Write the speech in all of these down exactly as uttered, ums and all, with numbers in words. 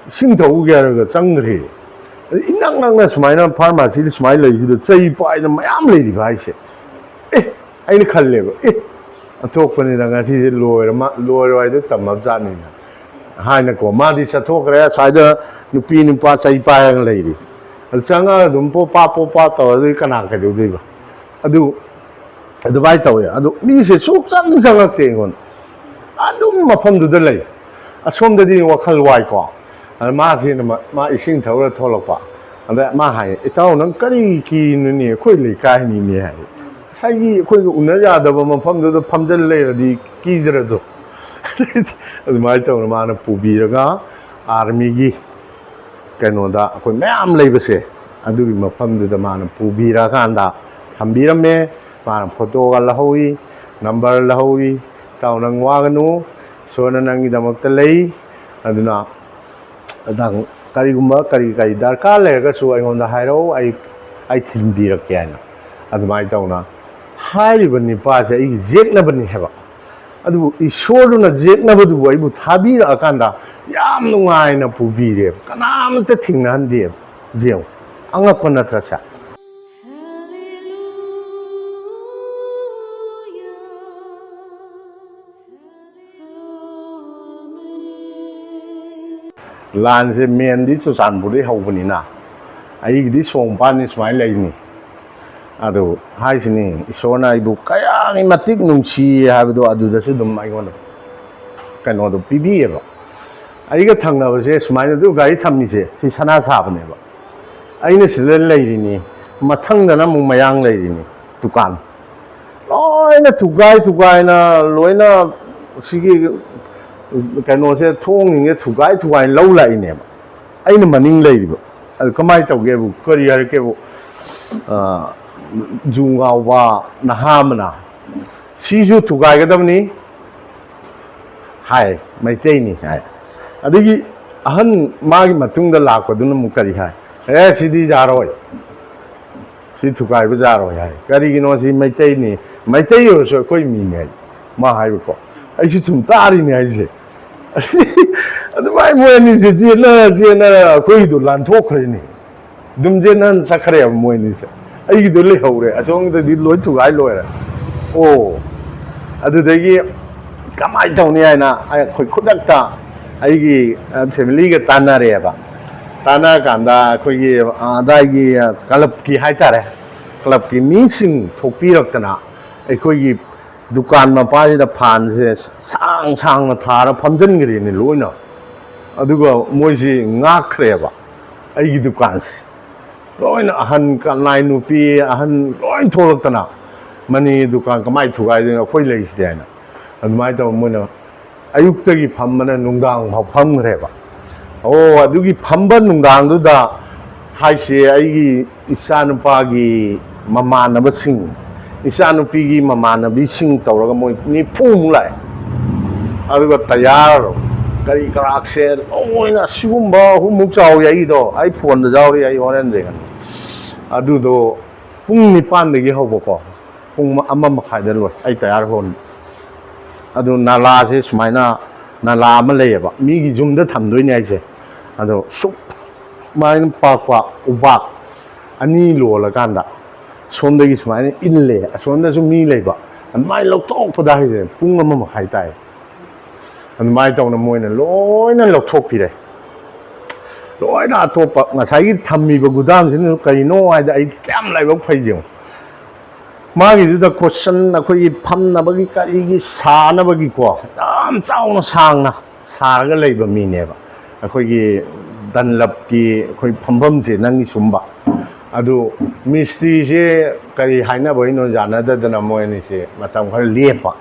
ꯏꯁꯤꯡ ꯊꯛꯎꯒꯦ ꯍꯥꯏꯔꯒ ꯆꯪꯈ꯭ꯔꯦ꯫ ꯑꯗ ꯏꯅꯛ ꯅꯛꯅ ꯁꯨꯃꯥꯏꯅ ꯐꯥꯔꯃꯥꯁꯤꯗ ꯁꯨꯃꯥꯏꯅ ꯂꯩꯕꯁꯤꯗ ꯆꯩ ꯄꯥꯏꯗꯅ ꯃꯌꯥꯝ ꯂꯩꯔꯤꯕ ꯍꯥꯏꯁꯦ꯫ ꯑꯦ, ꯑꯩꯅ ꯈꯜꯂꯦꯕ, ꯑꯦ, ꯑꯣꯟꯊꯣꯛꯄꯅꯤꯗ, ꯉꯁꯤꯁꯦ ꯂꯣꯏꯔ ꯃꯥ-, ꯂꯣꯏꯔꯣꯏ ꯍꯥꯏꯗꯣ ꯇꯝꯃꯕꯖꯥꯠꯅꯤꯅ ꯍꯥꯏꯅꯀꯣ꯫ ꯃꯥꯗꯤ ꯆꯠꯊꯣꯛꯈ꯭ꯔꯦ, ꯑꯁ꯭ꯋꯥꯏꯗ ꯅꯨꯄꯤ ꯅꯨꯄꯥ ꯆꯩ ꯄꯥꯏꯔꯒ ꯂꯩꯔꯤ꯫ ꯑꯗꯨ ꯆꯪꯉꯒ ꯑꯗꯨꯝ ꯄꯣꯄꯥ ꯄꯣꯄꯥ ꯇꯧꯔꯗꯤ ꯀꯅꯥ ꯀꯩꯗꯧꯗꯣꯏꯕ? ꯑꯗꯨ ꯑꯗꯨꯃꯥꯏꯅ ꯇꯧꯋꯦ꯫ ꯑꯗꯨ ꯃꯤꯁꯦ ꯁꯨꯛꯆꯪ ꯆꯪꯉꯛꯇꯦ ꯑꯩꯉꯣꯟꯗ, ꯑꯗꯨꯝ ꯃꯐꯝꯗꯨꯗ ꯂꯩ꯫ ꯑꯁꯣꯝꯗꯗꯤ ꯋꯥꯈꯜ ꯋꯥꯏꯀꯣ꯫ ꯑꯗ ꯃꯥꯁꯤꯅ ꯃꯥ, ꯃꯥ ꯏꯁꯤꯡ ꯊꯛꯎꯔ ꯊꯣꯛꯂꯛꯄ꯫ ꯑꯗ ꯃꯥ ꯍꯥꯏ, "ꯏꯇꯥꯎ, ꯅꯪ ꯀꯔꯤ ꯀꯤꯔꯤꯅꯣꯅꯦ? ꯑꯩꯈꯣꯏ ꯂꯩꯀꯥꯏꯅꯤꯅꯦ" ꯍꯥꯏ꯫ "ꯉꯁꯥꯏꯒꯤ ꯑꯩꯈꯣꯏꯒ ꯎꯅ ꯌꯥꯗꯕ ꯃꯐꯝꯗꯨꯗ ꯐꯝꯖꯜ ꯂꯩꯔꯗꯤ ꯀꯤꯗ꯭ꯔꯗꯣ?" ꯑꯗꯨꯃꯥꯏꯅ ꯇꯧꯅ ꯃꯥꯅ ꯄꯨꯕꯤꯔꯒ ꯑꯥꯔꯃꯤꯒꯤ ꯀꯩꯅꯣꯗ ꯑꯩꯈꯣꯏ ꯃꯌꯥꯝ ꯂꯩꯕꯁꯦ, ꯑꯗꯨꯒꯤ ꯃꯐꯝꯗꯨꯗ ꯃꯥꯅ ꯄꯨꯕꯤꯔꯀꯥꯟꯗ ꯊꯝꯕꯤꯔꯝꯃꯦ꯫ ꯃꯥꯅ ꯐꯣꯇꯣꯒ ꯂꯧꯍꯧꯏ, ꯅꯝꯕꯔ ꯂꯧꯍꯧꯏ꯫ "ꯏꯇꯥꯎ, ꯅꯪ ꯋꯥꯒꯅꯨ, ꯏꯁꯣꯔꯅ ꯅꯪꯒꯤꯗꯃꯛꯇ ꯂꯩ꯫ ꯑꯗꯨꯅ ꯅꯪ ꯀꯔꯤꯒꯨꯝꯕ ꯀꯔꯤ ꯀꯔꯤ ꯗꯔꯀꯥꯔ ꯂꯩꯔꯒꯁꯨ ꯑꯩꯉꯣꯟꯗ ꯍꯥꯏꯔꯛꯎ, ꯑꯩ, ꯑꯩ ꯊꯤꯟꯕꯤꯔꯛꯀꯦ" ꯍꯥꯏꯅ꯫ ꯑꯗꯨꯃꯥꯏꯅ ꯇꯧꯅ ꯍꯥꯏꯔꯤꯕ ꯅꯤꯄꯥꯁꯦ ꯑꯩꯒꯤ ꯌꯦꯛꯅꯕꯅꯤ ꯍꯥꯏꯕ꯫ ꯑꯗꯨꯕꯨ ꯏꯁꯣꯔꯗꯨꯅ ꯌꯦꯛꯅꯕꯗꯨꯕꯨ ꯑꯩꯕꯨ ꯊꯥꯕꯤꯔꯛꯑꯀꯥꯟꯗ ꯌꯥꯝ ꯅꯨꯡꯉꯥꯏꯅ ꯄꯨꯕꯤꯔꯦꯕ, ꯀꯅꯥꯝꯇ ꯊꯦꯡꯅꯍꯟꯗꯦꯕ꯫ ꯌꯦꯡꯉꯨ, ꯑꯉꯛꯄ ꯅꯠꯇ꯭ꯔꯁꯦ? ꯂꯥꯟꯁꯦ ꯃꯦꯟꯗꯤ ꯆꯨꯔꯆꯥꯟꯄꯨꯔꯗꯩ ꯍꯧꯕꯅꯤꯅ, ꯑꯩꯒꯤꯗꯤ ꯁꯣꯔꯣꯡꯄꯥꯟꯅꯤ ꯁꯨꯃꯥꯏꯅ ꯂꯩꯅꯤ꯫ ꯑꯗꯨ ꯍꯥꯏꯁꯤꯅꯤ, ꯏꯁꯣꯔꯅ ꯑꯩꯕꯨ ꯀꯌꯥꯒꯤ ꯃꯇꯤꯛ ꯅꯨꯡꯁꯤ ꯍꯥꯏꯕꯗꯣ ꯑꯗꯨꯗꯁꯨ ꯑꯗꯨꯝ ꯑꯩꯉꯣꯟꯗ ꯀꯩꯅꯣꯗꯣ ꯄꯤꯕꯤꯌꯦꯕ꯫ ꯑꯩꯒ ꯊꯪꯅꯕꯁꯦ ꯁꯨꯃꯥꯏꯅ ꯑꯗꯨ ꯒꯥꯔꯤ ꯊꯝꯃꯤꯁꯦ, ꯁꯤ ꯁꯅꯥ ꯁꯥꯕꯅꯦꯕ꯫ ꯑꯩꯅ ꯁꯤꯗ ꯂꯩꯔꯤꯅꯤ, ꯃꯊꯪꯗꯅ ꯑꯃꯨꯛ ꯃꯌꯥꯡ ꯂꯩꯔꯤꯅꯤ, ꯗꯨꯀꯥꯟ꯫ ꯂꯣꯏꯅ ꯊꯨꯒꯥꯏ ꯊꯨꯒꯥꯏꯅ, ꯂꯣꯏꯅ ꯁꯤꯒꯤ ꯀꯩꯅꯣꯁꯦ, ꯊꯣꯡꯁꯤꯡꯁꯦ ꯊꯨꯒꯥꯏ ꯊꯨꯒꯥꯏꯅ ꯂꯧ ꯂꯥꯛꯏꯅꯦꯕ꯫ ꯑꯩꯅ ꯃꯅꯤꯡ ꯂꯩꯔꯤꯕ꯫ ꯑꯗꯨ ꯀꯃꯥꯏꯅ ꯇꯧꯒꯦꯕꯨ, ꯀꯔꯤ ꯍꯥꯏꯔꯛꯀꯦꯕꯨ, ꯑ, ꯖꯨ ꯉꯥꯎꯕ ꯅꯍꯥ ꯑꯃꯅ, "ꯁꯤꯁꯨ ꯊꯨꯒꯥꯏꯒꯗꯕꯅꯤ" ꯍꯥꯏ, "ꯃꯩꯇꯩꯅꯤ" ꯍꯥꯏ꯫ ꯑꯗꯒꯤ ꯑꯍꯟ ꯃꯥꯒꯤ ꯃꯇꯨꯡꯗ ꯂꯥꯛꯄꯗꯨꯅ ꯑꯃꯨꯛ ꯀꯔꯤ ꯍꯥꯏ? "ꯑꯦ, ꯁꯤꯗꯤ ꯌꯥꯔꯣꯏ, ꯁꯤ ꯊꯨꯒꯥꯏꯕ ꯌꯥꯔꯣꯏ" ꯍꯥꯏ꯫ "ꯀꯔꯤꯒꯤꯅꯣ? ꯁꯤ ꯃꯩꯇꯩꯅꯤ, ꯃꯩꯇꯩ ꯑꯣꯏꯔꯁꯨ ꯑꯩꯈꯣꯏ ꯃꯤꯅꯤ" ꯍꯥꯏ, ꯃꯥ ꯍꯥꯏꯕꯀꯣ꯫ ꯑꯩꯁꯨ ꯁꯨꯝ ꯇꯥꯔꯤꯅꯦ ꯍꯥꯏꯁꯦ꯫ ꯑꯗꯨꯃꯥꯏꯅ ꯃꯣꯏ ꯑꯅꯤꯁꯦ ꯆꯦꯟꯅ ꯆꯦꯟꯅ ꯑꯩꯈꯣꯏꯒꯤꯗꯣ ꯂꯥꯟꯊꯣꯛꯈ꯭ꯔꯦꯅꯦ꯫ ꯑꯗꯨꯝ ꯆꯦꯟꯅ ꯆꯠꯈ꯭ꯔꯦꯕ ꯃꯣꯏ ꯑꯅꯤꯁꯦ꯫ ꯑꯩꯒꯤꯗꯣ ꯂꯩꯍꯧꯔꯦ, ꯑꯁꯣꯝꯗꯗꯤ ꯂꯣꯏ ꯊꯨꯒꯥꯏ ꯂꯣꯏꯔꯦ꯫ ꯑꯣ, ꯑꯗꯨꯗꯒꯤ ꯀꯃꯥꯏꯅ ꯇꯧꯅꯤ ꯍꯥꯏꯅ ꯑꯩꯈꯣꯏ ꯈꯨꯗꯛꯇ ꯑꯩꯒꯤ ꯐꯦꯃꯤꯂꯤꯒ ꯇꯥꯟꯅꯔꯦꯕ꯫ ꯇꯥꯟꯅꯔꯀꯥꯟꯗ ꯑꯩꯈꯣꯏꯒꯤ ꯑꯗꯥꯏꯒꯤ ꯀ꯭ꯂꯕꯀꯤ ꯍꯥꯏꯇꯥꯔꯦ, ꯀ꯭ꯂꯕꯀꯤ ꯃꯤꯁꯤꯡ ꯊꯣꯛꯄꯤꯔꯛꯇꯅ ꯑꯩꯈꯣꯏꯒꯤ ꯗꯨꯀꯥꯟ ꯃꯄꯥꯁꯤꯗ ꯐꯥꯟꯁꯦ ꯁꯥꯡ ꯁꯥꯡꯅ ꯊꯥꯔ ꯐꯝꯖꯤꯟꯈ꯭ꯔꯦꯅꯦ ꯂꯣꯏꯅ꯫ ꯑꯗꯨꯒ ꯃꯣꯏꯁꯤ ꯉꯥꯛꯈ꯭ꯔꯦꯕ ꯑꯩꯒꯤ ꯗꯨꯀꯥꯟꯁꯦ꯫ ꯂꯣꯏꯅ ꯑꯍꯟ ꯀꯅꯥꯏ ꯅꯨꯄꯤ ꯑꯍꯟ ꯂꯣꯏ ꯊꯣꯛꯂꯛꯇꯅ, "ꯃꯅꯤ ꯗꯨꯀꯥꯟ ꯀꯃꯥꯏꯅ ꯊꯨꯒꯥꯏꯗꯣꯏꯅꯣ, ꯑꯩꯈꯣꯏ ꯂꯩꯁꯤꯗꯤ" ꯍꯥꯏꯅ꯫ ꯑꯗꯨꯃꯥꯏꯅ ꯇꯧꯔ ꯃꯣꯏꯅ ꯑꯌꯨꯛꯇꯒꯤ ꯐꯝꯕꯅ ꯅꯨꯡꯗꯥꯡ ꯐꯥꯎ ꯐꯝꯈ꯭ꯔꯦꯕ꯫ ꯑꯣ, ꯑꯗꯨꯒꯤ ꯐꯝꯕ ꯅꯨꯡꯗꯥꯡꯗꯨꯗ ꯍꯥꯏꯁꯦ, ꯑꯩꯒꯤ ꯏꯆꯥꯅꯨꯄꯥꯒꯤ ꯃꯃꯥꯟꯅꯕꯁꯤꯡ, ꯏꯆꯥꯅꯨꯄꯤꯒꯤ ꯃꯃꯥꯟꯅꯕꯤꯁꯤꯡ ꯇꯧꯔꯒ ꯃꯣꯏ ꯅꯤꯐꯨꯃꯨꯛ ꯂꯥꯛꯑꯦ꯫ ꯑꯗꯨꯒ ꯇꯌꯥꯔ, ꯀꯔꯤ ꯀꯔꯥꯛꯁꯦ ꯂꯣꯏꯅ, ꯑꯁꯤꯒꯨꯝꯕ ꯑꯍꯨꯝꯃꯨꯛ ꯆꯥꯎꯋꯤ ꯑꯩꯒꯤꯗꯣ, ꯑꯩ ꯐꯣꯟꯗ ꯌꯥꯎꯔꯤ, ꯑꯩ ꯍꯣꯔꯦꯟ ꯌꯦꯡꯉꯅꯤ꯫ ꯑꯗꯨꯗꯣ ꯄꯨꯡ ꯅꯤꯄꯥꯟꯗꯒꯤ ꯍꯧꯕꯀꯣ, ꯄꯨꯡ ꯑꯃ ꯃꯈꯥꯏꯗ ꯂꯣꯏ ꯑꯩ ꯇꯌꯥꯔ ꯍꯣꯟꯕ꯫ ꯑꯗꯨ ꯅꯂꯥꯁꯦ ꯁꯨꯃꯥꯏꯅ, ꯅꯂꯥ ꯑꯃ ꯂꯩꯌꯦꯕ, ꯃꯤꯒꯤ ꯌꯨꯝꯗ ꯊꯝꯗꯣꯏꯅꯦ ꯍꯥꯏꯁꯦ꯫ ꯑꯗꯣ ꯁꯨꯛ ꯁꯨꯃꯥꯏꯅ ꯄꯥꯛꯄ ꯎꯕꯥꯛ ꯑꯅꯤ ꯂꯣꯜꯂꯀꯥꯟꯗ ꯁꯣꯝꯗꯒꯤ ꯁꯨꯃꯥꯏꯅ ꯏꯜꯂꯦ, ꯑꯁꯣꯝꯗꯁꯨ ꯃꯤ ꯂꯩꯕ, ꯑꯗꯨꯃꯥꯏꯅ ꯂꯧꯊꯣꯛꯄꯗ ꯍꯥꯏꯁꯦ ꯄꯨꯡ ꯑꯃ ꯃꯈꯥꯏ ꯇꯥꯏ꯫ ꯑꯗꯨꯃꯥꯏꯅ ꯇꯧꯅ ꯃꯣꯏꯅ ꯂꯣꯏꯅ ꯂꯧꯊꯣꯛꯄꯤꯔꯦ꯫ ꯂꯣꯏꯅ ꯑꯇꯣꯞꯄ ꯉꯁꯥꯏꯒꯤ ꯊꯝꯃꯤꯕ ꯒꯨꯗꯥꯝꯁꯤꯅ ꯀꯔꯤꯅꯣ ꯍꯥꯏꯗ, ꯑꯩ ꯀꯌꯥꯝ ꯂꯥꯏꯕꯛ ꯐꯩ ꯌꯦꯡꯉꯨ꯫ ꯃꯥꯒꯤꯗꯨꯗ ꯀꯣꯁꯟ ꯑꯩꯈꯣꯏꯒꯤ ꯐꯝꯅꯕꯒꯤ ꯀꯔꯤꯒꯤ ꯁꯥꯅꯕꯒꯤꯀꯣ, ꯌꯥꯝ ꯆꯥꯎꯅ ꯁꯥꯡꯅ ꯁꯥꯔꯒ ꯂꯩꯕ ꯃꯤꯅꯦꯕ꯫ ꯑꯩꯈꯣꯏꯒꯤ ꯗꯟꯂꯞꯀꯤ ꯑꯩꯈꯣꯏ ꯐꯝꯐꯝꯁꯦ ꯅꯪꯒꯤ ꯁꯨꯝꯕ꯫ ꯑꯗꯨ ꯃꯤꯁꯇ꯭ꯔꯤꯁꯦ ꯀꯔꯤ ꯍꯥꯏꯅꯕꯩꯅꯣ ꯌꯥꯅꯗꯗꯅ ꯃꯣꯏ ꯑꯅꯤꯁꯦ ꯃꯇꯝ ꯈꯔ ꯂꯦꯞꯄ꯫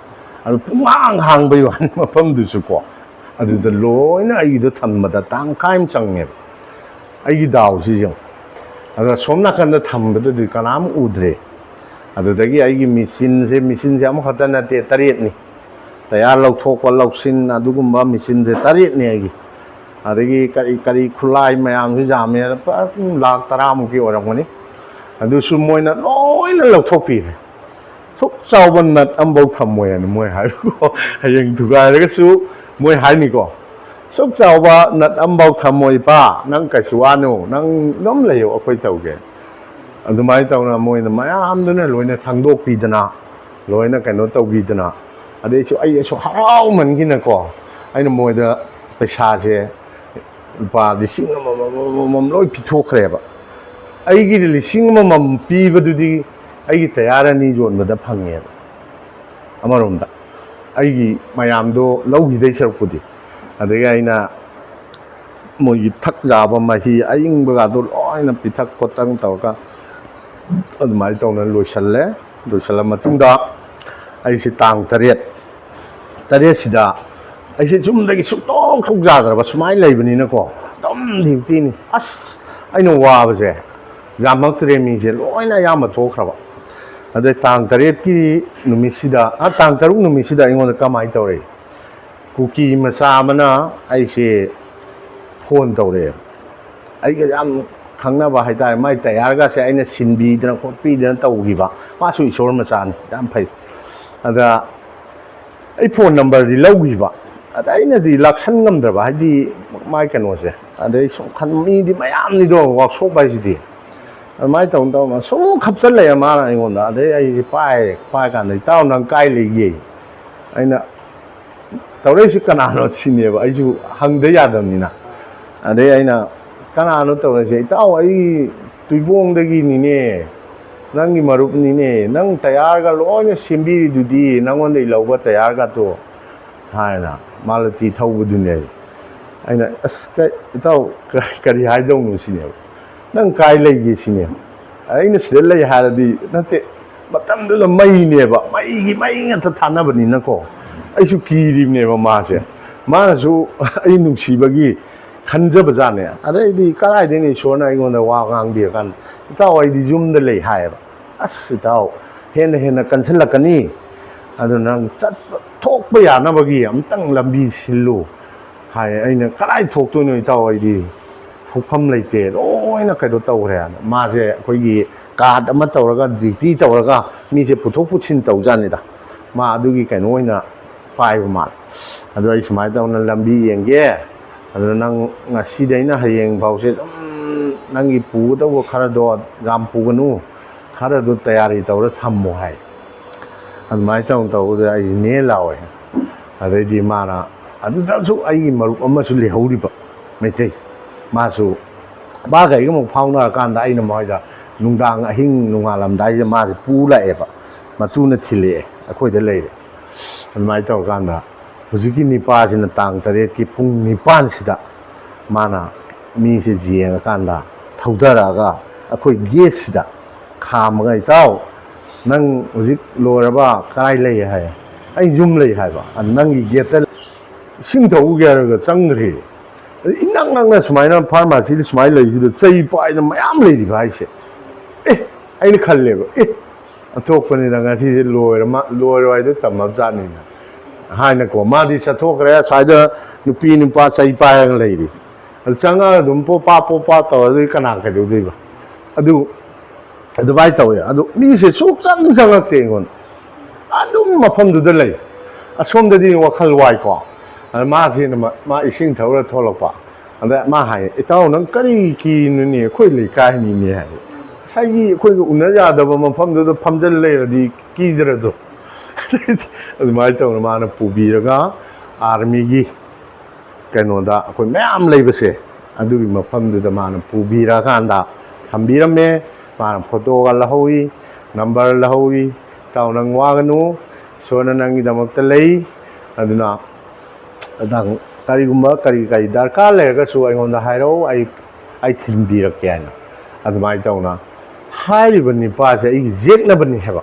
ꯑꯗꯨ ꯄꯨꯡꯍꯥꯡ ꯍꯥꯡꯕꯩ ꯋꯥꯅꯤ ꯃꯐꯝꯗꯨꯁꯨꯀꯣ꯫ ꯑꯗꯨꯗ ꯂꯣꯏꯅ ꯑꯩꯒꯤꯗꯣ ꯊꯝꯕꯗ ꯇꯥꯡꯈꯥꯏ ꯑꯃ ꯆꯪꯉꯦꯕ꯫ ꯑꯩꯒꯤ ꯗꯥꯎꯁꯤ ꯌꯦꯡꯉꯨ꯫ ꯑꯗ ꯁꯣꯝ ꯅꯥꯀꯟꯗ ꯊꯝꯕꯗꯗꯤ ꯀꯅꯥꯝ ꯎꯗ꯭ꯔꯦ꯫ ꯑꯗꯨꯗꯒꯤ ꯑꯩꯒꯤ ꯃꯦꯆꯤꯟꯁꯦ, ꯃꯦꯆꯤꯟꯁꯦ ꯑꯃꯈꯛꯇ ꯅꯠꯇꯦ, ꯇꯔꯦꯠꯅꯤ꯫ ꯇꯌꯥꯔ ꯂꯧꯊꯣꯛꯄ, ꯂꯧꯁꯤꯟ, ꯑꯗꯨꯒꯨꯝꯕ ꯃꯦꯆꯤꯟꯁꯦ ꯇꯔꯦꯠꯅꯤ ꯑꯩꯒꯤ꯫ ꯑꯗꯒꯤ ꯀꯔꯤ ꯀꯔꯤ ꯈꯨꯠꯂꯥꯏ ꯃꯌꯥꯝꯁꯨ ꯌꯥꯝꯃꯦ, ꯄꯨꯔꯥ ꯂꯥꯛ ꯇꯔꯥꯃꯨꯛꯀꯤ ꯑꯣꯏꯔꯝꯒꯅꯤ꯫ ꯑꯗꯨꯁꯨ ꯃꯣꯏꯅ ꯂꯣꯏꯅ ꯂꯧꯊꯣꯛꯄꯤꯔꯦ꯫ ꯁꯨꯛ ꯆꯥꯎꯕ ꯅꯠ ꯑꯃꯐꯥꯎ ꯊꯝꯃꯣꯏ ꯍꯥꯏꯅ ꯃꯣꯏ ꯍꯥꯏꯕꯀꯣ꯫ ꯍꯌꯦꯡ ꯊꯨꯒꯥꯏꯔꯒꯁꯨ ꯃꯣꯏ ꯍꯥꯏꯅꯤꯀꯣ, "ꯁꯨꯛ ꯆꯥꯎꯕ ꯅꯠ ꯑꯃꯐꯥꯎ ꯊꯝꯃꯣ ꯏꯄꯥ, ꯅꯪ ꯀꯩꯁꯨ ꯋꯥꯅꯨ, ꯅꯪ ꯑꯗꯨꯝ ꯂꯩꯌꯨ, ꯑꯩꯈꯣꯏ ꯇꯧꯒꯦ"꯫ ꯑꯗꯨꯃꯥꯏꯅ ꯇꯧꯅ ꯃꯣꯏꯅ ꯃꯌꯥꯝꯗꯨꯅ ꯂꯣꯏꯅ ꯊꯥꯡꯗꯣꯛꯄꯤꯗꯅ, ꯂꯣꯏꯅ ꯀꯩꯅꯣ ꯇꯧꯕꯤꯗꯅ, ꯑꯗꯩꯁꯨ ꯑꯩꯁꯨ ꯍꯔꯥꯎꯃꯟꯈꯤꯅꯀꯣ, ꯑꯩꯅ ꯃꯣꯏꯗ ꯄꯩꯁꯥꯁꯦ ꯂꯨꯄꯥ ꯂꯤꯁꯤꯡ ꯑꯃꯃꯝ, ꯑꯃꯃꯝ ꯂꯣꯏ ꯄꯤꯊꯣꯛꯈ꯭ꯔꯦꯕ꯫ ꯑꯩꯒꯤ ꯂꯤꯁꯤꯡ ꯑꯃꯃꯝ ꯄꯤꯕꯗꯨꯗꯤ ꯑꯩꯒꯤ ꯇꯌꯥꯔ ꯑꯅꯤ ꯌꯣꯟꯕꯗ ꯐꯪꯉꯦꯕ꯫ ꯑꯃꯔꯣꯝꯗ ꯑꯩꯒꯤ ꯃꯌꯥꯝꯗꯣ ꯂꯧꯈꯤꯗꯩ ꯁꯔꯨꯛꯄꯨꯗꯤ꯫ ꯑꯗꯒꯤ ꯑꯩꯅ ꯃꯣꯏꯒꯤ ꯊꯛ ꯌꯥꯕ ꯃꯍꯤ ꯑꯏꯪꯕꯒꯗꯣ ꯂꯣꯏꯅ ꯄꯤꯊꯛ ꯈꯣꯠꯇꯪ ꯇꯧꯔꯒ ꯑꯗꯨꯃꯥꯏꯅ ꯇꯧꯅ ꯂꯣꯏꯁꯜꯂꯦ꯫ ꯂꯣꯏꯁꯜꯂ ꯃꯇꯨꯡꯗ ꯑꯩꯁꯦ ꯇꯥꯡ ꯇꯔꯦꯠ, ꯇꯔꯦꯠꯁꯤꯗ ꯑꯩꯁꯦ ꯌꯨꯝꯗꯒꯤ ꯁꯨꯛꯊꯣꯛ ꯊꯣꯛ ꯌꯥꯗ꯭ꯔꯕ, ꯁꯨꯃꯥꯏꯅ ꯂꯩꯕꯅꯤꯅꯀꯣ, ꯑꯗꯨꯝ ꯗ꯭ꯌꯨꯇꯤꯅꯤ꯫ ꯑꯁ, ꯑꯩꯅ ꯋꯥꯕꯁꯦ ꯌꯥꯝꯃꯛꯇ꯭ꯔꯦ, ꯃꯤꯁꯦ ꯂꯣꯏꯅ ꯑꯌꯥꯝꯕ ꯊꯣꯛꯈ꯭ꯔꯕ꯫ ꯑꯗꯩ ꯇꯥꯡ ꯇꯔꯦꯠꯀꯤ ꯅꯨꯃꯤꯠꯁꯤꯗ, ꯑ, ꯇꯥꯡ ꯇꯔꯨꯛ ꯅꯨꯃꯤꯠꯁꯤꯗ ꯑꯩꯉꯣꯟꯗ ꯀꯃꯥꯏꯅ ꯇꯧꯔꯛꯏ? ꯀꯨꯀꯤ ꯃꯆꯥ ꯑꯃꯅ ꯑꯩꯁꯦ ꯐꯣꯟ ꯇꯧꯔꯛꯑꯦ꯫ ꯑꯩꯒ ꯌꯥꯝ ꯈꯪꯅꯕ ꯍꯥꯏꯇꯥꯔꯦ, ꯃꯥꯏ ꯇꯌꯥꯔꯒꯁꯦ ꯑꯩꯅ ꯁꯤꯟꯕꯤꯗꯅ ꯈꯣꯠꯄꯤꯗꯅ ꯇꯧꯈꯤꯕ꯫ ꯃꯥꯁꯨ ꯏꯁꯣꯔ ꯃꯆꯥꯅꯤ, ꯌꯥꯝ ꯐꯩ꯫ ꯑꯗ ꯑꯩ ꯐꯣꯟ ꯅꯝꯕꯔꯗꯤ ꯂꯧꯈꯤꯕ, ꯑꯗ ꯑꯩꯅꯗꯤ ꯂꯥꯛꯁꯟ ꯉꯝꯗ꯭ꯔꯕ, ꯍꯥꯏꯗꯤ ꯃꯥꯏ ꯀꯩꯅꯣꯁꯦ꯫ ꯑꯗꯩ ꯁꯨꯝ ꯈꯟ, ꯃꯤꯗꯤ ꯃꯌꯥꯝꯅꯤꯗꯣ ꯋꯥꯛꯁꯣꯞ ꯍꯥꯏꯁꯤꯗꯤ꯫ ꯑꯗꯨꯃꯥꯏꯅ ꯇꯧꯅ ꯇꯧꯅ ꯁꯨꯝ ꯈꯞꯆꯜꯂꯛꯑꯦ ꯃꯥꯅ ꯑꯩꯉꯣꯟꯗ꯫ ꯑꯗꯩ ꯑꯩꯁꯦ ꯄꯥꯏ, ꯄꯥꯏ ꯀꯥꯟꯗ, "ꯏꯇꯥꯎ, ꯅꯪ ꯀꯥꯏ ꯂꯩꯒꯦ?" ꯑꯩꯅ, "ꯇꯧꯔꯛꯏꯁꯤ ꯀꯅꯥꯅꯣ?" ꯁꯤꯅꯦꯕ꯫ ꯑꯩꯁꯨ ꯍꯪꯗ ꯌꯥꯗꯕꯅꯤꯅ꯫ ꯑꯗꯩ ꯑꯩꯅ, "ꯀꯅꯥꯅꯣ ꯇꯧꯔꯛꯏꯁꯦ?" "ꯏꯇꯥꯎ, ꯑꯩ ꯇꯨꯏꯕꯣꯡꯗꯒꯤꯅꯤꯅꯦ, ꯅꯪꯒꯤ ꯃꯔꯨꯞꯅꯤꯅꯦ, ꯅꯪ ꯇꯌꯥꯔꯒ ꯂꯣꯏꯅ ꯁꯦꯝꯕꯤꯔꯤꯗꯨꯗꯤ, ꯅꯪꯉꯣꯟꯗꯒꯤ ꯂꯧꯕ ꯇꯌꯥꯔꯒꯇꯣ" ꯍꯥꯏꯅ, ꯃꯥꯂꯇꯤ ꯊꯧꯕꯗꯨꯅꯦ꯫ ꯑꯩꯅ, "ꯑꯁ, ꯀ-, ꯏꯇꯥꯎ, ꯀ-, ꯀꯔꯤ ꯍꯥꯏꯗꯧꯅꯣ?" ꯁꯤꯅꯦꯕ꯫ "ꯅꯪ ꯀꯥꯏ ꯂꯩꯒꯦ?" ꯁꯤꯅꯦ꯫ ꯑꯩꯅ ꯁꯤꯗ ꯂꯩ ꯍꯥꯏꯔꯗꯤ, ꯅꯠꯇꯦ, ꯃꯇꯝꯗꯨꯗ ꯃꯩꯅꯦꯕ, ꯃꯩꯒꯤ ꯃꯩ ꯉꯥꯛꯇ ꯊꯥꯅꯕꯅꯤꯅꯀꯣ, ꯑꯩꯁꯨ ꯀꯤꯔꯤꯕꯅꯦꯕ ꯃꯥꯁꯦ꯫ ꯃꯥꯅꯁꯨ ꯑꯩ ꯅꯨꯡꯁꯤꯕꯒꯤ ꯈꯟꯖꯕꯖꯥꯠꯅꯦ꯫ ꯑꯗꯩꯗꯤ ꯀꯗꯥꯏꯗꯩꯅꯣ ꯏꯁꯣꯔꯅ ꯑꯩꯉꯣꯟꯗ ꯋꯥ ꯉꯥꯡꯕꯤꯔꯀꯥꯟꯗ, "ꯏꯇꯥꯎ, ꯑꯩꯗꯤ ꯌꯨꯝꯗ ꯂꯩ" ꯍꯥꯏꯌꯦꯕ꯫ "ꯑꯁ, ꯏꯇꯥꯎ, ꯍꯦꯟꯅ ꯍꯦꯟꯅ ꯀꯟꯁꯤꯜꯂꯛꯀꯅꯤ, ꯑꯗꯨ ꯅꯪ ꯆꯠꯄ ꯊꯣꯛꯄ ꯌꯥꯅꯕꯒꯤ ꯑꯝꯇꯪ ꯂꯝꯕꯤ ꯁꯤꯜꯂꯨ" ꯍꯥꯏ꯫ ꯑꯩꯅ, "ꯀꯗꯥꯏ ꯊꯣꯛꯇꯣꯏꯅꯣ ꯏꯇꯥꯎ, ꯑꯩꯗꯤ ꯊꯣꯛꯐꯝ ꯂꯩꯇꯦ, ꯂꯣꯏꯅ ꯀꯩꯅꯣ ꯇꯧꯈ꯭ꯔꯦ"꯫ ꯃꯥꯁꯦ ꯑꯩꯈꯣꯏꯒꯤ ꯀꯥꯔꯠ ꯑꯃ ꯇꯧꯔꯒ, ꯗ꯭ꯌꯨꯇꯤ ꯇꯧꯔꯒ ꯃꯤꯁꯦ ꯄꯨꯊꯣꯛ ꯄꯨꯁꯤꯟ ꯇꯧꯖꯥꯠꯅꯤꯗ꯫ ꯃꯥ ꯑꯗꯨꯒꯤ ꯀꯩꯅꯣ ꯑꯣꯏꯅ ꯄꯥꯏꯕ ꯃꯥꯜꯂꯦ꯫ ꯑꯗꯣ ꯑꯩ ꯁꯨꯃꯥꯏꯅ ꯇꯧꯅ ꯂꯝꯕꯤ ꯌꯦꯡꯒꯦ, ꯑꯗꯨꯅ ꯅꯪ ꯉꯁꯤꯗꯩꯅ ꯍꯌꯦꯡ ꯐꯥꯎꯁꯦ ꯑꯗꯨꯝ ꯅꯪꯒꯤ ꯄꯨꯒꯗꯧꯕ ꯈꯔꯗꯣ ꯌꯥꯝ ꯄꯨꯒꯅꯨ, ꯈꯔꯗꯣ ꯇꯌꯥꯔꯤ ꯇꯧꯔ ꯊꯝꯃꯣ ꯍꯥꯏ꯫ ꯑꯗꯨꯃꯥꯏꯅ ꯇꯧꯅ ꯇꯧꯕꯗ ꯑꯩꯁꯦ ꯅꯦ ꯂꯥꯎꯋꯦ꯫ ꯑꯗꯩꯗꯤ ꯃꯥꯅ, ꯑꯗꯨꯗꯁꯨ ꯑꯩꯒꯤ ꯃꯔꯨꯞ ꯑꯃꯁꯨ ꯂꯩꯍꯧꯔꯤꯕ ꯃꯩꯇꯩ, ꯃꯥꯁꯨ, ꯃꯥꯒ ꯑꯩꯒ ꯑꯃꯨꯛ ꯐꯥꯎꯅꯔꯀꯥꯟꯗ ꯑꯩꯅ ꯃꯣꯏꯗ ꯅꯨꯡꯗꯥꯡ ꯑꯍꯤꯡ ꯅꯣꯡꯉꯥꯜꯂꯝꯗꯥꯏꯁꯤꯗ ꯃꯥꯁꯦ ꯄꯨ ꯂꯥꯛꯑꯦꯕ, ꯃꯇꯨꯅ ꯊꯤꯜꯂꯛꯑꯦ, ꯑꯩꯈꯣꯏꯗ ꯂꯩꯔꯦ꯫ ꯑꯗꯨꯃꯥꯏꯅ ꯇꯧꯔꯀꯥꯟꯗ ꯍꯧꯖꯤꯛꯀꯤ ꯅꯤꯄꯥꯁꯤꯅ ꯇꯥꯡ ꯇꯔꯦꯠꯀꯤ ꯄꯨꯡ ꯅꯤꯄꯥꯟꯁꯤꯗ ꯃꯥꯅ ꯃꯤꯁꯦ ꯌꯦꯡꯉꯀꯥꯟꯗ ꯊꯧꯗꯔꯛꯑꯒ ꯑꯩꯈꯣꯏ ꯒꯦꯠꯁꯤꯗ ꯈꯥꯝꯃꯒ, "ꯏꯇꯥꯎ, ꯅꯪ ꯍꯧꯖꯤꯛ ꯂꯣꯏꯔꯕ? ꯀꯗꯥꯏ ꯂꯩ?" ꯍꯥꯏ꯫ "ꯑꯩ ꯌꯨꯝ ꯂꯩ" ꯍꯥꯏꯕ꯫ "ꯑ, ꯅꯪꯒꯤ ꯒꯦꯠꯇ ꯏꯁꯤꯡ ꯊꯛꯎꯒꯦ" ꯍꯥꯏꯔꯒ ꯆꯪꯈ꯭ꯔꯦ꯫ ꯑꯗ ꯏꯅꯛ ꯅꯛꯅ ꯁꯨꯃꯥꯏꯅ ꯐꯥꯔꯃꯥꯁꯤꯗ ꯁꯨꯃꯥꯏꯅ ꯂꯩꯔꯤꯁꯤꯗ ꯆꯩ ꯄꯥꯏꯗꯅ ꯃꯌꯥꯝ ꯂꯩꯔꯤꯕ ꯍꯥꯏꯁꯦ꯫ ꯑꯦ, ꯑꯩꯅ ꯈꯜꯂꯦꯕ, "ꯑꯦ, ꯑꯣꯟꯊꯣꯛꯄꯅꯤꯗ, ꯉꯁꯤꯁꯦ ꯂꯣꯏꯔ ꯃꯥ-, ꯂꯣꯏꯔꯣ ꯍꯥꯏꯗꯣ ꯇꯝꯃꯕꯖꯥꯠꯅꯤꯅ" ꯍꯥꯏꯅꯀꯣ꯫ ꯃꯥꯗꯤ ꯆꯠꯊꯣꯛꯈ꯭ꯔꯦ, ꯑꯁ꯭ꯋꯥꯏꯗ ꯅꯨꯄꯤ ꯅꯨꯄꯥ ꯆꯩ ꯄꯥꯏꯔꯒ ꯂꯩꯔꯤ꯫ ꯑꯗꯨ ꯆꯪꯉꯒ ꯑꯗꯨꯝ ꯄꯣꯄꯥ ꯄꯣꯄꯥ ꯇꯧꯔꯗꯤ ꯀꯅꯥ ꯀꯩꯗꯧꯗꯣꯏꯕ? ꯑꯗꯨ ꯑꯗꯨꯃꯥꯏꯅ ꯇꯧꯋꯦ꯫ ꯑꯗꯣ ꯃꯤꯁꯦ ꯁꯨꯛꯆꯪ ꯆꯪꯉꯛꯇꯦ ꯑꯩꯉꯣꯟꯗ, ꯑꯗꯨꯝ ꯃꯐꯝꯗꯨꯗ ꯂꯩ꯫ ꯑꯁꯣꯝꯗꯗꯤ ꯋꯥꯈꯜ ꯋꯥꯏꯀꯣ꯫ ꯑꯗ ꯃꯥꯁꯤꯅ ꯃ-, ꯃꯥ ꯏꯁꯤꯡ ꯊꯛꯎꯔ ꯊꯣꯛꯂꯛꯄ꯫ ꯑꯗ ꯃꯥ ꯍꯥꯏ, "ꯏꯇꯥꯎ, ꯅꯪ ꯀꯔꯤ ꯀꯤꯅꯣꯅꯦ? ꯑꯩꯈꯣꯏ ꯂꯩꯀꯥꯏꯅꯤꯅꯦ" ꯍꯥꯏ꯫ "ꯉꯁꯥꯏꯒꯤ ꯑꯩꯈꯣꯏꯒ ꯎꯅ ꯌꯥꯗꯕ ꯃꯐꯝꯗꯨꯗ ꯐꯝꯖꯜ ꯂꯩꯔꯗꯤ ꯀꯤꯗ꯭ꯔꯗꯣ?" ꯑꯗꯨꯃꯥꯏꯅ ꯇꯧꯅ ꯃꯥꯅ ꯄꯨꯕꯤꯔꯒ ꯑꯥꯔꯃꯤꯒꯤ ꯀꯩꯅꯣꯗ ꯑꯩꯈꯣꯏ ꯃꯌꯥꯝ ꯂꯩꯕꯁꯦ, ꯑꯗꯨꯒꯤ ꯃꯐꯝꯗꯨꯗ ꯃꯥꯅ ꯄꯨꯕꯤꯔꯀꯥꯟꯗ ꯊꯝꯕꯤꯔꯝꯃꯦ꯫ ꯃꯥꯅ ꯐꯣꯇꯣꯒ ꯂꯧꯍꯧꯏ, ꯅꯝꯕꯔ ꯂꯧꯍꯧꯏ꯫ "ꯏꯇꯥꯎ, ꯅꯪ ꯋꯥꯒꯅꯨ, ꯏꯁꯣꯔꯅ ꯅꯪꯒꯤꯗꯃꯛꯇ ꯂꯩ꯫ ꯑꯗꯨꯅ ꯅꯪ ꯀꯔꯤꯒꯨꯝꯕ ꯀꯔꯤ ꯀꯔꯤ ꯗꯔꯀꯥꯔ ꯂꯩꯔꯒꯁꯨ ꯑꯩꯉꯣꯟꯗ ꯍꯥꯏꯔꯛꯎ, ꯑꯩ, ꯑꯩ ꯊꯤꯟꯕꯤꯔꯛꯀꯦ" ꯍꯥꯏꯅ꯫ ꯑꯗꯨꯃꯥꯏꯅ ꯇꯧꯅ ꯍꯥꯏꯔꯤꯕ ꯅꯤꯄꯥꯁꯦ ꯑꯩꯒꯤ ꯌꯦꯛꯅꯕꯅꯤ ꯍꯥꯏꯕ꯫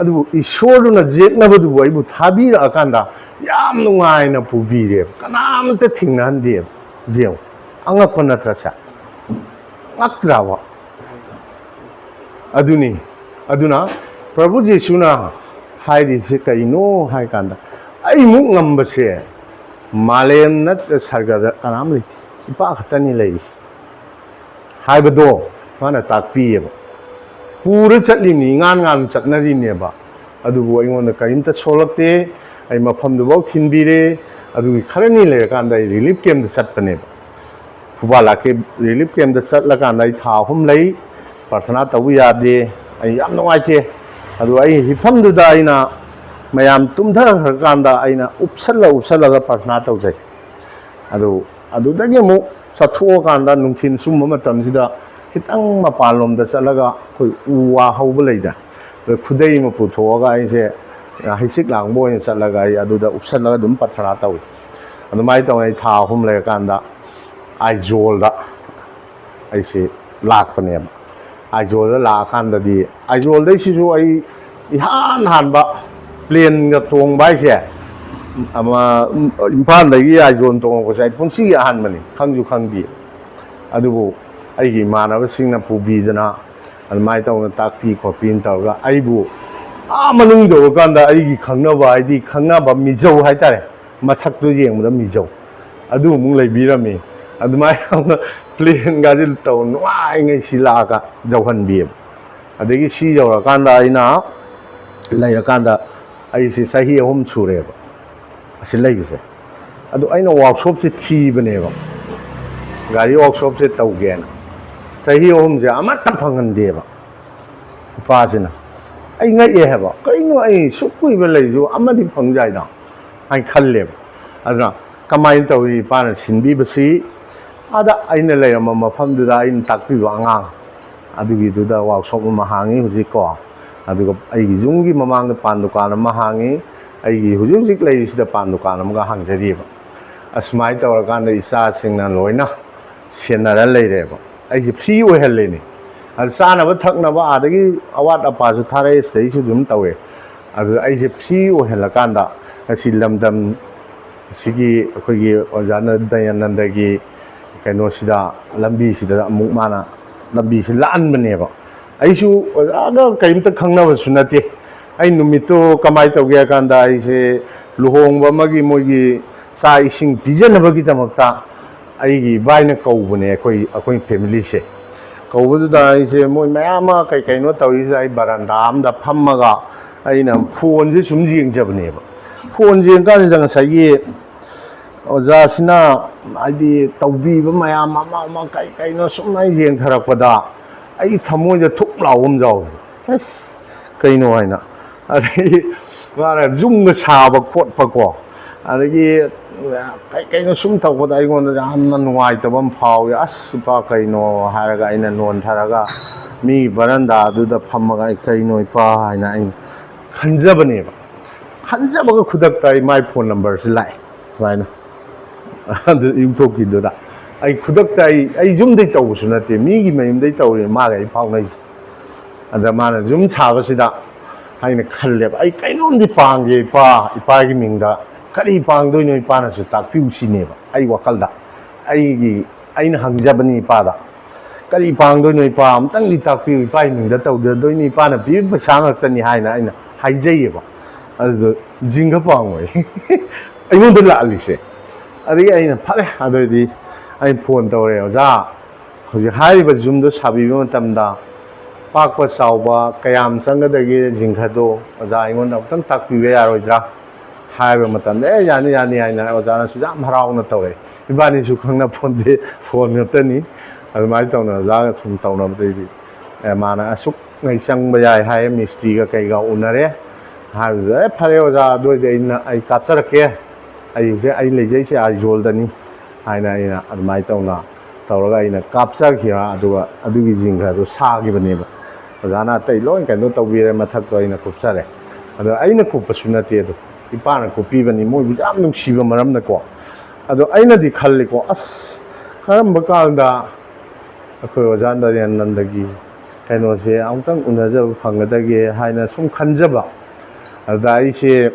ꯑꯗꯨꯕꯨ ꯏꯁꯣꯔꯗꯨꯅ ꯌꯦꯛꯅꯕꯗꯨꯕꯨ ꯑꯩꯕꯨ ꯊꯥꯕꯤꯔꯛꯑꯀꯥꯟꯗ ꯌꯥꯝ ꯅꯨꯡꯉꯥꯏꯅ ꯄꯨꯕꯤꯔꯦꯕ, ꯀꯅꯥꯝꯇ ꯊꯦꯡꯅꯍꯟꯗꯦꯕ꯫ ꯌꯦꯡꯉꯨ, ꯑꯉꯛꯄ ꯅꯠꯇ꯭ꯔꯁꯦ? ꯉꯛꯇ꯭ꯔꯕ? ꯑꯗꯨꯅꯤ꯫ ꯑꯗꯨꯅ ꯄ꯭ꯔꯚꯨ ꯖꯤꯁꯨꯅ ꯍꯥꯏꯔꯤꯁꯦ ꯀꯩꯅꯣ ꯍꯥꯏ ꯀꯥꯟꯗ, "ꯑꯩꯃꯨꯛ ꯉꯝꯕꯁꯦ ꯃꯥꯂꯦꯝ ꯅꯠꯇ꯭ꯔ ꯁꯔꯒꯗ ꯀꯅꯥꯝ ꯂꯩꯇꯦ, ꯏꯄꯥ ꯈꯛꯇꯅꯤ ꯂꯩꯔꯤꯁꯦ" ꯍꯥꯏꯕꯗꯣ ꯃꯥꯅ ꯇꯥꯛꯄꯤꯌꯦꯕ꯫ ꯄꯨꯔ ꯆꯠꯂꯤꯅꯤ, ꯏꯉꯥꯟ ꯉꯥꯟ ꯆꯠꯅꯔꯤꯅꯦꯕ, ꯑꯗꯨꯕꯨ ꯑꯩꯉꯣꯟꯗ ꯀꯔꯤꯝꯇ ꯁꯣꯛꯂꯛꯇꯦ꯫ ꯑꯩ ꯃꯐꯝꯗꯨꯐꯥꯎ ꯊꯤꯟꯕꯤꯔꯦ꯫ ꯑꯗꯨꯒꯤ ꯈꯔꯅꯤ ꯂꯩꯔꯀꯥꯟꯗ ꯑꯩ ꯔꯤꯂꯤꯐ ꯀꯦꯝꯞꯇ ꯆꯠꯄꯅꯦꯕ꯫ ꯈꯨꯕꯥ ꯂꯥꯛꯀꯦ ꯔꯤꯂꯤꯐ ꯀꯦꯝꯞꯇ ꯆꯠꯂꯀꯥꯟꯗ ꯑꯩ ꯊꯥ ꯑꯍꯨꯝ ꯂꯩ꯫ ꯄ꯭ꯔꯥꯊꯅꯥ ꯇꯧꯕ ꯌꯥꯗꯦ꯫ ꯑꯩ ꯌꯥꯝ ꯅꯨꯡꯉꯥꯏꯇꯦ꯫ ꯑꯗꯨ ꯑꯩ ꯍꯤꯞꯐꯝꯗꯨꯗ ꯑꯩꯅ ꯃꯌꯥꯝ ꯇꯨꯝꯊꯈ꯭ꯔꯀꯥꯟꯗ ꯑꯩꯅ ꯎꯞꯁꯜꯂ ꯎꯞꯁꯜꯂꯒ ꯄ꯭ꯔꯥꯊꯅꯥ ꯇꯧꯖꯩ꯫ ꯑꯗꯨ ꯑꯗꯨꯗꯒꯤ ꯑꯃꯨꯛ ꯆꯠꯊꯣꯛꯑꯀꯥꯟꯗ ꯅꯨꯡꯊꯤꯜ ꯁꯨꯝꯕ ꯃꯇꯝꯁꯤꯗ ꯈꯤꯇꯪ ꯃꯄꯥꯟꯂꯣꯝꯗ ꯆꯠꯂꯒ ꯑꯩꯈꯣꯏ ꯎ ꯋꯥ ꯍꯧꯕ ꯂꯩꯗ, ꯑꯗ ꯈꯨꯗꯩ ꯑꯃ ꯄꯨꯊꯣꯛꯑꯒ ꯑꯩꯁꯦ ꯍꯩꯁꯤꯛ ꯂꯥꯡꯕ ꯑꯣꯏꯅ ꯆꯠꯂꯒ ꯑꯩ ꯑꯗꯨꯗ ꯎꯞꯁꯜꯂꯒ ꯑꯗꯨꯝ ꯄ꯭ꯔꯥꯊꯅꯥ ꯇꯧꯏ꯫ ꯑꯗꯨꯃꯥꯏꯅ ꯇꯧꯅ ꯑꯩ ꯊꯥ ꯑꯍꯨꯝ ꯂꯩꯔꯀꯥꯟꯗ ꯑꯥꯏꯖꯣꯜꯗ ꯑꯩꯁꯦ ꯂꯥꯛꯄꯅꯦꯕ꯫ ꯑꯥꯏꯖꯣꯜꯗ ꯂꯥꯛꯑꯀꯥꯟꯗꯗꯤ, ꯑꯥꯏꯖꯣꯜꯗꯩꯁꯤꯁꯨ ꯑꯩ ꯏꯍꯥꯟ ꯍꯥꯟꯕ ꯄ꯭ꯂꯦꯟꯒ ꯇꯣꯡꯕ ꯍꯥꯏꯁꯦ, ꯑꯃ, ꯏꯝꯐꯥꯜꯗꯒꯤ ꯑꯥꯏꯖꯣꯜ ꯇꯣꯡꯉꯛꯄꯁꯦ ꯑꯩ ꯄꯨꯟꯁꯤꯒꯤ ꯑꯍꯥꯟꯕꯅꯤ, ꯈꯪꯁꯨ ꯈꯪꯗꯦ꯫ ꯑꯗꯨꯕꯨ ꯑꯩꯒꯤ ꯏꯃꯥꯟꯅꯕꯁꯤꯡꯅ ꯄꯨꯕꯤꯗꯅ ꯑꯗꯨꯃꯥꯏꯅ ꯇꯧꯅ ꯇꯥꯛꯄꯤ ꯈꯣꯠꯄꯤꯅ ꯇꯧꯔꯒ ꯑꯩꯕꯨ ꯑꯥ ꯃꯅꯨꯡ ꯌꯧꯔꯀꯥꯟꯗ ꯑꯩꯒꯤ ꯈꯪꯅꯕ, ꯍꯥꯏꯗꯤ ꯈꯪꯅꯕ ꯃꯤꯖꯧ ꯍꯥꯏꯇꯥꯔꯦ, ꯃꯁꯛꯇꯨ ꯌꯦꯡꯕꯗ ꯃꯤꯖꯧ ꯑꯗꯨ ꯑꯃꯨꯛ ꯂꯩꯕꯤꯔꯝꯃꯤ꯫ ꯑꯗꯨꯃꯥꯏꯅ ꯇꯧꯅ ꯄ꯭ꯂꯦꯟꯒꯥꯁꯦ ꯇꯧ ꯅꯨꯡꯉꯥꯏꯉꯩ ꯁꯤꯜꯂꯛꯑꯒ ꯌꯧꯍꯟꯕꯤꯑꯕ꯫ ꯑꯗꯒꯤ ꯁꯤ ꯌꯧꯔꯀꯥꯟꯗ ꯑꯩꯅ ꯂꯩꯔꯀꯥꯟꯗ ꯑꯩꯁꯦ ꯆꯍꯤ ꯑꯍꯨꯝ ꯁꯨꯔꯦꯕ ꯑꯁꯤ ꯂꯩꯕꯁꯦ꯫ ꯑꯗꯨ ꯑꯩꯅ ꯋꯥꯛꯁꯣꯞꯁꯦ ꯊꯤꯕꯅꯦꯕ, ꯒꯥꯔꯤ ꯋꯥꯛꯁꯣꯞꯁꯦ ꯇꯧꯒꯦꯅ꯫ ꯆꯍꯤ ꯑꯍꯨꯝꯁꯦ ꯑꯃꯠꯇ ꯐꯪꯍꯟꯗꯦꯕ ꯏꯄꯥꯁꯤꯅ꯫ ꯑꯩ ꯉꯛꯑꯦ ꯍꯥꯏꯕ, ꯀꯩꯅꯣ ꯑꯩ ꯁꯨꯛ ꯀꯨꯏꯕ ꯂꯩꯁꯨ ꯑꯃꯗꯤ ꯐꯪꯖꯥꯏꯗ ꯍꯥꯏꯅ ꯈꯜꯂꯦꯕ꯫ ꯑꯗꯨꯅ ꯀꯃꯥꯏꯅ ꯇꯧꯏ ꯏꯄꯥꯅ ꯁꯤꯟꯕꯤꯕꯁꯤ? ꯑꯗ ꯑꯩꯅ ꯂꯩꯔꯝꯕ ꯃꯐꯝꯗꯨꯗ ꯑꯩꯅ ꯇꯥꯛꯄꯤꯕ ꯑꯉꯥꯡ ꯑꯗꯨꯒꯤꯗꯨꯗ ꯋꯥꯛꯁꯣꯞ ꯑꯃ ꯍꯥꯡꯉꯤ ꯍꯧꯖꯤꯛꯀꯣ꯫ ꯑꯗꯨꯒ ꯑꯩꯒꯤ ꯌꯨꯝꯒꯤ ꯃꯃꯥꯡꯗ ꯄꯥꯟ ꯗꯨꯀꯥꯟ ꯑꯃ ꯍꯥꯡꯉꯤ꯫ ꯑꯩꯒꯤ ꯍꯧꯖꯤꯛ ꯍꯧꯖꯤꯛ ꯂꯩꯔꯤꯁꯤꯗ ꯄꯥꯟ ꯗꯨꯀꯥꯟ ꯑꯃꯒ ꯍꯥꯡꯖꯔꯤꯕ꯫ ꯑꯁꯨꯃꯥꯏꯅ ꯇꯧꯔꯀꯥꯟꯗ ꯏꯆꯥꯁꯤꯡꯅ ꯂꯣꯏꯅ ꯁꯦꯟꯅꯔ ꯂꯩꯔꯦꯕ꯫ ꯑꯩꯁꯦ ꯐ꯭ꯔꯤ ꯑꯣꯏꯍꯜꯂꯤꯅꯤ꯫ ꯑꯗꯨ ꯆꯥꯅꯕ ꯊꯛꯅꯕ ꯑꯥꯗꯒꯤ ꯑꯋꯥꯠ ꯑꯄꯥꯁꯨ ꯊꯥꯔꯛꯑꯦ, ꯁꯤꯗꯩꯁꯨ ꯑꯗꯨꯝ ꯇꯧꯋꯦ꯫ ꯑꯗꯨꯗ ꯑꯩꯁꯦ ꯐ꯭ꯔꯤ ꯑꯣꯏꯍꯜꯂꯀꯥꯟꯗ ꯉꯁꯤ ꯂꯝꯗꯝ ꯑꯁꯤꯒꯤ ꯑꯩꯈꯣꯏꯒꯤ ꯑꯣꯖꯥ ꯗꯌꯥꯅꯟꯗꯒꯤ ꯀꯩꯅꯣꯁꯤꯗ, ꯂꯝꯕꯤꯁꯤꯗ ꯑꯃꯨꯛ ꯃꯥꯅ ꯂꯝꯕꯤꯁꯤ ꯂꯥꯛꯍꯟꯕꯅꯦꯕ꯫ ꯑꯩꯁꯨ ꯑꯣꯖꯥꯒ ꯀꯔꯤꯝꯇ ꯈꯪꯅꯕꯁꯨ ꯅꯠꯇꯦ꯫ ꯑꯩ ꯅꯨꯃꯤꯠꯇꯨ ꯀꯃꯥꯏꯅ ꯇꯧꯒꯦ ꯍꯥꯏ ꯀꯥꯟꯗ, ꯑꯩꯁꯦ ꯂꯨꯍꯣꯡꯕ ꯑꯃꯒꯤ ꯃꯣꯏꯒꯤ ꯆꯥꯛ ꯏꯁꯤꯡ ꯄꯤꯖꯅꯕꯒꯤꯗꯃꯛꯇ ꯑꯩꯒꯤ ꯏꯕꯥꯏꯅ ꯀꯧꯕꯅꯦ, ꯑꯩꯈꯣꯏ, ꯑꯩꯈꯣꯏ ꯐꯦꯃꯤꯂꯤꯁꯦ꯫ ꯀꯧꯕꯗꯨꯗ ꯑꯩꯁꯦ ꯃꯣꯏ ꯃꯌꯥꯝ ꯑꯃ ꯀꯩ ꯀꯩꯅꯣ ꯇꯧꯔꯤꯁꯦ, ꯑꯩ ꯕꯔꯟꯗꯥ ꯑꯃꯗ ꯐꯝꯃꯒ ꯑꯩꯅ ꯐꯣꯟꯁꯦ ꯁꯨꯝ ꯌꯦꯡꯖꯕꯅꯦꯕ꯫ ꯐꯣꯟꯁꯦ ꯌꯦꯡꯀꯥꯟꯁꯤꯗ ꯉꯁꯥꯏꯒꯤ ꯑꯣꯖꯥꯁꯤꯅ ꯍꯥꯏꯗꯤ ꯇꯧꯕꯤꯕ ꯃꯌꯥꯝ ꯑꯃ ꯑꯃ ꯀꯩ ꯀꯩꯅꯣ ꯁꯨꯝ ꯑꯩ ꯌꯦꯡꯊꯔꯛꯄꯗ ꯑꯩꯒꯤ ꯊꯃꯣꯏꯗ ꯊꯨꯛ ꯂꯥꯎꯕ ꯑꯃ ꯌꯥꯎꯋꯦꯕ꯫ ꯑꯁ, ꯀꯩꯅꯣ ꯍꯥꯏꯅ꯫ ꯑꯗꯒꯤ ꯃꯥꯅ ꯌꯨꯝꯒ ꯁꯥꯕ ꯈꯣꯠꯄꯀꯣ, ꯑꯗꯒꯤ ꯀꯩ ꯀꯩꯅꯣ ꯁꯨꯝ ꯇꯧꯕꯗ ꯑꯩꯉꯣꯟꯗ ꯌꯥꯝꯅ ꯅꯨꯡꯉꯥꯏꯇꯕ ꯑꯃ ꯐꯥꯎꯏ꯫ "ꯑꯁ, ꯏꯄꯥ, ꯀꯩꯅꯣ?" ꯍꯥꯏꯔꯒ ꯑꯩꯅ ꯅꯣꯟꯊꯔꯒ ꯃꯤꯒꯤ ꯕꯔꯟꯗꯥꯗꯨꯗ ꯐꯝꯃꯒ ꯑꯩ, "ꯀꯩꯅꯣ, ꯏꯄꯥ?" ꯍꯥꯏꯅ ꯑꯩꯅ ꯈꯟꯖꯕꯅꯦꯕ꯫ ꯈꯟꯖꯕꯒ ꯈꯨꯗꯛꯇ ꯑꯩ ꯃꯥꯏ ꯐꯣꯟ ꯅꯝꯕꯔꯁꯤ ꯂꯥꯛꯑꯦ ꯁꯨꯃꯥꯏꯅ꯫ ꯑꯗꯨ ꯌꯨꯝꯊꯣꯛꯀꯤꯗꯨꯗ ꯑꯩ ꯈꯨꯗꯛꯇ, ꯑꯩ ꯑꯩ ꯌꯨꯝꯗꯩ ꯇꯧꯕꯁꯨ ꯅꯠꯇꯦ, ꯃꯤꯒꯤ ꯃꯌꯨꯝꯗꯩ ꯇꯧꯔꯦ ꯃꯥꯒ ꯑꯩ ꯐꯥꯎꯅꯩꯁꯦ꯫ ꯑꯗ ꯃꯥꯅ ꯌꯨꯝ ꯁꯥꯕꯁꯤꯗ ꯑꯩꯅ ꯈꯜꯂꯦꯕ, "ꯑꯩ ꯀꯩꯅꯣꯝꯗꯤ ꯄꯥꯡꯒꯦ ꯏꯄꯥ, ꯏꯄꯥꯒꯤ ꯃꯤꯡꯗ ꯀꯔꯤ ꯄꯥꯡꯗꯣꯏꯅꯣ ꯏꯄꯥꯅꯁꯨ ꯇꯥꯛꯄꯤꯌꯨ" ꯁꯤꯅꯦꯕ ꯑꯩ ꯋꯥꯈꯜꯗ꯫ ꯑꯩꯒꯤ, ꯑꯩꯅ ꯍꯪꯖꯕꯅꯤ ꯏꯄꯥꯗ, "ꯀꯔꯤ ꯄꯥꯡꯗꯣꯏꯅꯣ ꯏꯄꯥ, ꯑꯝꯇꯪꯗꯤ ꯇꯥꯛꯄꯤꯌꯨ, ꯏꯄꯥꯒꯤ ꯃꯤꯡꯗ ꯇꯧꯖꯗꯣꯏꯅꯤ, ꯏꯄꯥꯅ ꯄꯤꯕ ꯄꯩꯁꯥ ꯉꯥꯛꯇꯅꯤ" ꯍꯥꯏꯅ ꯑꯩꯅ ꯍꯥꯏꯖꯩꯌꯦꯕ꯫ ꯑꯗꯨꯗ ꯖꯤꯡꯒ ꯄꯥꯡꯉꯣꯏ ꯑꯩꯉꯣꯟꯗ ꯂꯥꯛꯍꯜꯂꯤꯁꯦ꯫ ꯑꯗꯒꯤ ꯑꯩꯅ, "ꯐꯔꯦ, ꯑꯗꯨꯑꯣꯏꯗꯤ" ꯑꯩꯅ ꯐꯣꯟ ꯇꯧꯔꯦ, "ꯑꯣꯖꯥ, ꯍꯧꯖꯤꯛ ꯍꯥꯏꯔꯤꯕ ꯌꯨꯝꯗꯣ ꯁꯥꯕꯤꯕ ꯃꯇꯝꯗ ꯄꯥꯛꯄ ꯆꯥꯎꯕ ꯀꯌꯥꯝ ꯆꯪꯒꯗꯒꯦ ꯖꯤꯡꯒꯗꯣ ꯑꯣꯖꯥ ꯑꯩꯉꯣꯟꯗ ꯑꯃꯨꯛꯇꯪ ꯇꯥꯛꯄꯤꯕ ꯌꯥꯔꯣꯏꯗ꯭ꯔꯥ?" ꯍꯥꯏꯕ ꯃꯇꯝꯗ, "ꯑꯦ, ꯌꯥꯅꯤ, ꯌꯥꯅꯤ" ꯍꯥꯏꯅ ꯑꯣꯖꯥꯅꯁꯨ ꯌꯥꯝ ꯍꯔꯥꯎꯅ ꯇꯧꯔꯛꯑꯦ꯫ ꯏꯕꯥꯅꯤꯁꯨ ꯈꯪꯅ ꯄꯣꯟꯗꯦ, ꯐꯣꯟ ꯈꯛꯇꯅꯤ꯫ ꯑꯗꯨꯃꯥꯏꯅ ꯇꯧꯅ ꯑꯣꯖꯥꯒ ꯁꯨꯝ ꯇꯧꯅꯕꯗꯩꯗꯤ, ꯑꯦ, ꯃꯥꯅ ꯑꯁꯨꯛ ꯉꯩ ꯆꯪꯕ ꯌꯥꯏ ꯍꯥꯏ, ꯃꯤꯁꯇ꯭ꯔꯤꯒ ꯀꯩꯒ ꯎꯅꯔꯦ꯫ ꯍꯥꯏꯕꯗꯨꯗ, "ꯑꯦ, ꯐꯔꯦ ꯑꯣꯖꯥ, ꯑꯗꯨ ꯑꯣꯏꯔꯗꯤ ꯑꯩꯅ, ꯑꯩ ꯀꯥꯞꯆꯔꯛꯀꯦ꯫ ꯑꯩ ꯍꯧꯖꯤꯛ ꯑꯩ ꯂꯩꯖꯩꯁꯦ ꯑꯥꯏꯖꯣꯜꯗꯅꯤ" ꯍꯥꯏꯅ ꯑꯩꯅ ꯑꯗꯨꯃꯥꯏꯅ ꯇꯧꯅ ꯇꯧꯔꯒ ꯑꯩꯅ ꯀꯥꯞꯆꯈꯤꯕ, ꯑꯗꯨꯒ ꯑꯗꯨꯒꯤ ꯖꯤꯡꯒꯗꯣ ꯁꯥꯈꯤꯕꯅꯦꯕ꯫ ꯑꯣꯖꯥꯅ ꯑꯇꯩ ꯂꯣꯏ ꯀꯩꯅꯣ ꯇꯧꯕꯤꯔꯦ, ꯃꯊꯛꯇꯣ ꯑꯩꯅ ꯀꯨꯞꯆꯔꯦ꯫ ꯑꯗꯣ ꯑꯩꯅ ꯀꯨꯞꯄꯁꯨ ꯅꯠꯇꯦ, ꯑꯗꯣ ꯏꯄꯥꯅ ꯀꯨꯞꯄꯤꯕꯅꯤ, ꯃꯣꯏꯕꯨ ꯌꯥꯝ ꯅꯨꯡꯁꯤꯕ ꯃꯔꯝꯅꯀꯣ꯫ ꯑꯗꯣ ꯑꯩꯅꯗꯤ ꯈꯜꯂꯤꯀꯣ, "ꯑꯁ, ꯀꯔꯝꯕ ꯀꯥꯟꯗ ꯑꯩꯈꯣꯏ ꯑꯣꯖꯥ ꯅꯔꯦꯟꯅꯟꯗꯒꯤ ꯀꯩꯅꯣꯁꯦ ꯑꯃꯨꯛꯇꯪ ꯎꯅꯖꯕ ꯐꯪꯒꯗꯒꯦ?" ꯍꯥꯏꯅ ꯁꯨꯝ ꯈꯟꯖꯕ꯫ ꯑꯗꯨꯗ ꯑꯩꯁꯦ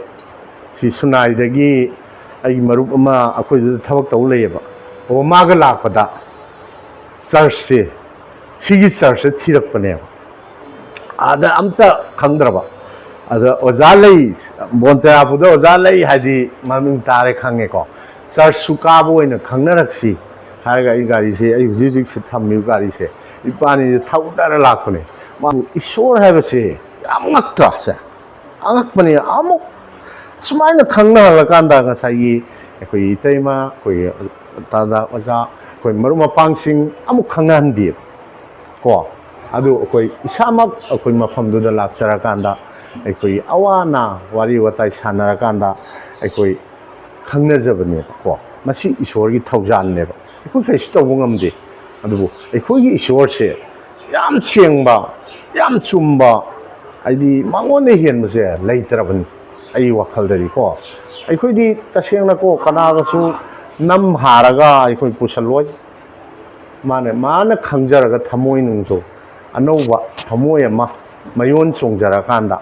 ꯁꯤ ꯁꯨꯅꯥꯏꯗꯒꯤ ꯑꯩꯒꯤ ꯃꯔꯨꯞ ꯑꯃ ꯑꯩꯈꯣꯏꯗꯨꯗ ꯊꯕꯛ ꯇꯧ ꯂꯩꯌꯦꯕ꯫ ꯑꯣ, ꯃꯥꯒ ꯂꯥꯛꯄꯗ ꯆꯔꯆꯁꯦ, ꯁꯤꯒꯤ ꯆꯔꯆꯁꯦ ꯊꯤꯔꯛꯄꯅꯦꯕ꯫ ꯑꯥꯗ ꯑꯝꯇ ꯈꯪꯗ꯭ꯔꯕ꯫ ꯑꯗ ꯑꯣꯖꯥ ꯂꯩ, ꯕꯣꯟꯇꯦꯔꯥꯄꯨꯗ ꯑꯣꯖꯥ ꯂꯩ ꯍꯥꯏꯗꯤ ꯃꯃꯤꯡ ꯇꯥꯔꯦ, ꯈꯪꯉꯦꯀꯣ꯫ ꯆꯔꯆꯁꯨ ꯀꯥꯕ ꯑꯣꯏꯅ ꯈꯪꯅꯔꯛꯁꯤ ꯍꯥꯏꯔꯒ ꯑꯩ ꯒꯥꯔꯤꯁꯦ, ꯑꯩ ꯍꯧꯖꯤꯛ ꯍꯧꯖꯤꯛ ꯁꯤꯗ ꯊꯝꯃꯤꯕ ꯒꯥꯔꯤꯁꯦ, ꯏꯕꯥꯅꯤꯁꯦ ꯊꯧꯗꯔ ꯂꯥꯛꯄꯅꯦ꯫ ꯃꯥꯕꯨ ꯏꯁꯣꯔ ꯍꯥꯏꯕꯁꯦ ꯌꯥꯝ ꯉꯛꯇ꯭ꯔꯥ ꯁꯦ? ꯑꯉꯛꯄꯅꯤ꯫ ꯑꯃꯨꯛ ꯁꯨꯃꯥꯏꯅ ꯈꯪꯅꯍꯜꯂꯀꯥꯟꯗ ꯉꯁꯥꯏꯒꯤ ꯑꯩꯈꯣꯏꯒꯤ ꯏꯇꯩꯃ, ꯑꯩꯈꯣꯏꯒꯤ ꯇꯥꯗ ꯑꯣꯖꯥ, ꯑꯩꯈꯣꯏ ꯃꯔꯨꯞ ꯃꯄꯥꯡꯁꯤꯡ ꯑꯃꯨꯛ ꯈꯪꯅꯍꯟꯕꯤꯌꯦꯕ ꯀꯣ꯫ ꯑꯗꯨ ꯑꯩꯈꯣꯏ ꯏꯁꯥꯃꯛ ꯑꯩꯈꯣꯏ ꯃꯐꯝꯗꯨꯗ ꯂꯥꯛꯆꯔꯀꯥꯟꯗ ꯑꯩꯈꯣꯏꯒꯤ ꯑꯋꯥ ꯑꯅꯥ ꯋꯥꯔꯤ ꯋꯥꯇꯥꯏ ꯁꯥꯟꯅꯔꯀꯥꯟꯗ ꯑꯩꯈꯣꯏ ꯈꯪꯅꯖꯕꯅꯦꯕꯀꯣ꯫ ꯃꯁꯤ ꯏꯁꯣꯔꯒꯤ ꯊꯧꯖꯥꯜꯅꯦꯕ꯫ ꯑꯩꯈꯣꯏ ꯀꯩꯁꯨ ꯇꯧꯕ ꯉꯝꯗꯦ꯫ ꯑꯗꯨꯕꯨ ꯑꯩꯈꯣꯏꯒꯤ ꯏꯁꯣꯔꯁꯦ ꯌꯥꯝ ꯁꯦꯡꯕ, ꯌꯥꯝ ꯆꯨꯝꯕ, ꯍꯥꯏꯗꯤ ꯃꯉꯣꯟꯗ ꯍꯦꯟꯕꯁꯦ ꯂꯩꯇ꯭ꯔꯕꯅꯤ ꯑꯩ ꯋꯥꯈꯜꯗꯗꯤꯀꯣ꯫ ꯑꯩꯈꯣꯏꯗꯤ ꯇꯁꯦꯡꯅꯀꯣ ꯀꯅꯥꯒꯁꯨ ꯅꯝ ꯍꯥꯔꯒ ꯑꯩꯈꯣꯏ ꯄꯨꯁꯜꯂꯣꯏ꯫ ꯃꯥꯅ, ꯃꯥꯅ ꯈꯪꯖꯔꯒ ꯊꯃꯣꯏꯅꯨꯡꯁꯨ ꯑꯅꯧꯕ ꯊꯃꯣꯏ ꯑꯃ ꯃꯌꯣꯟ ꯆꯣꯡꯖꯔꯀꯥꯟꯗ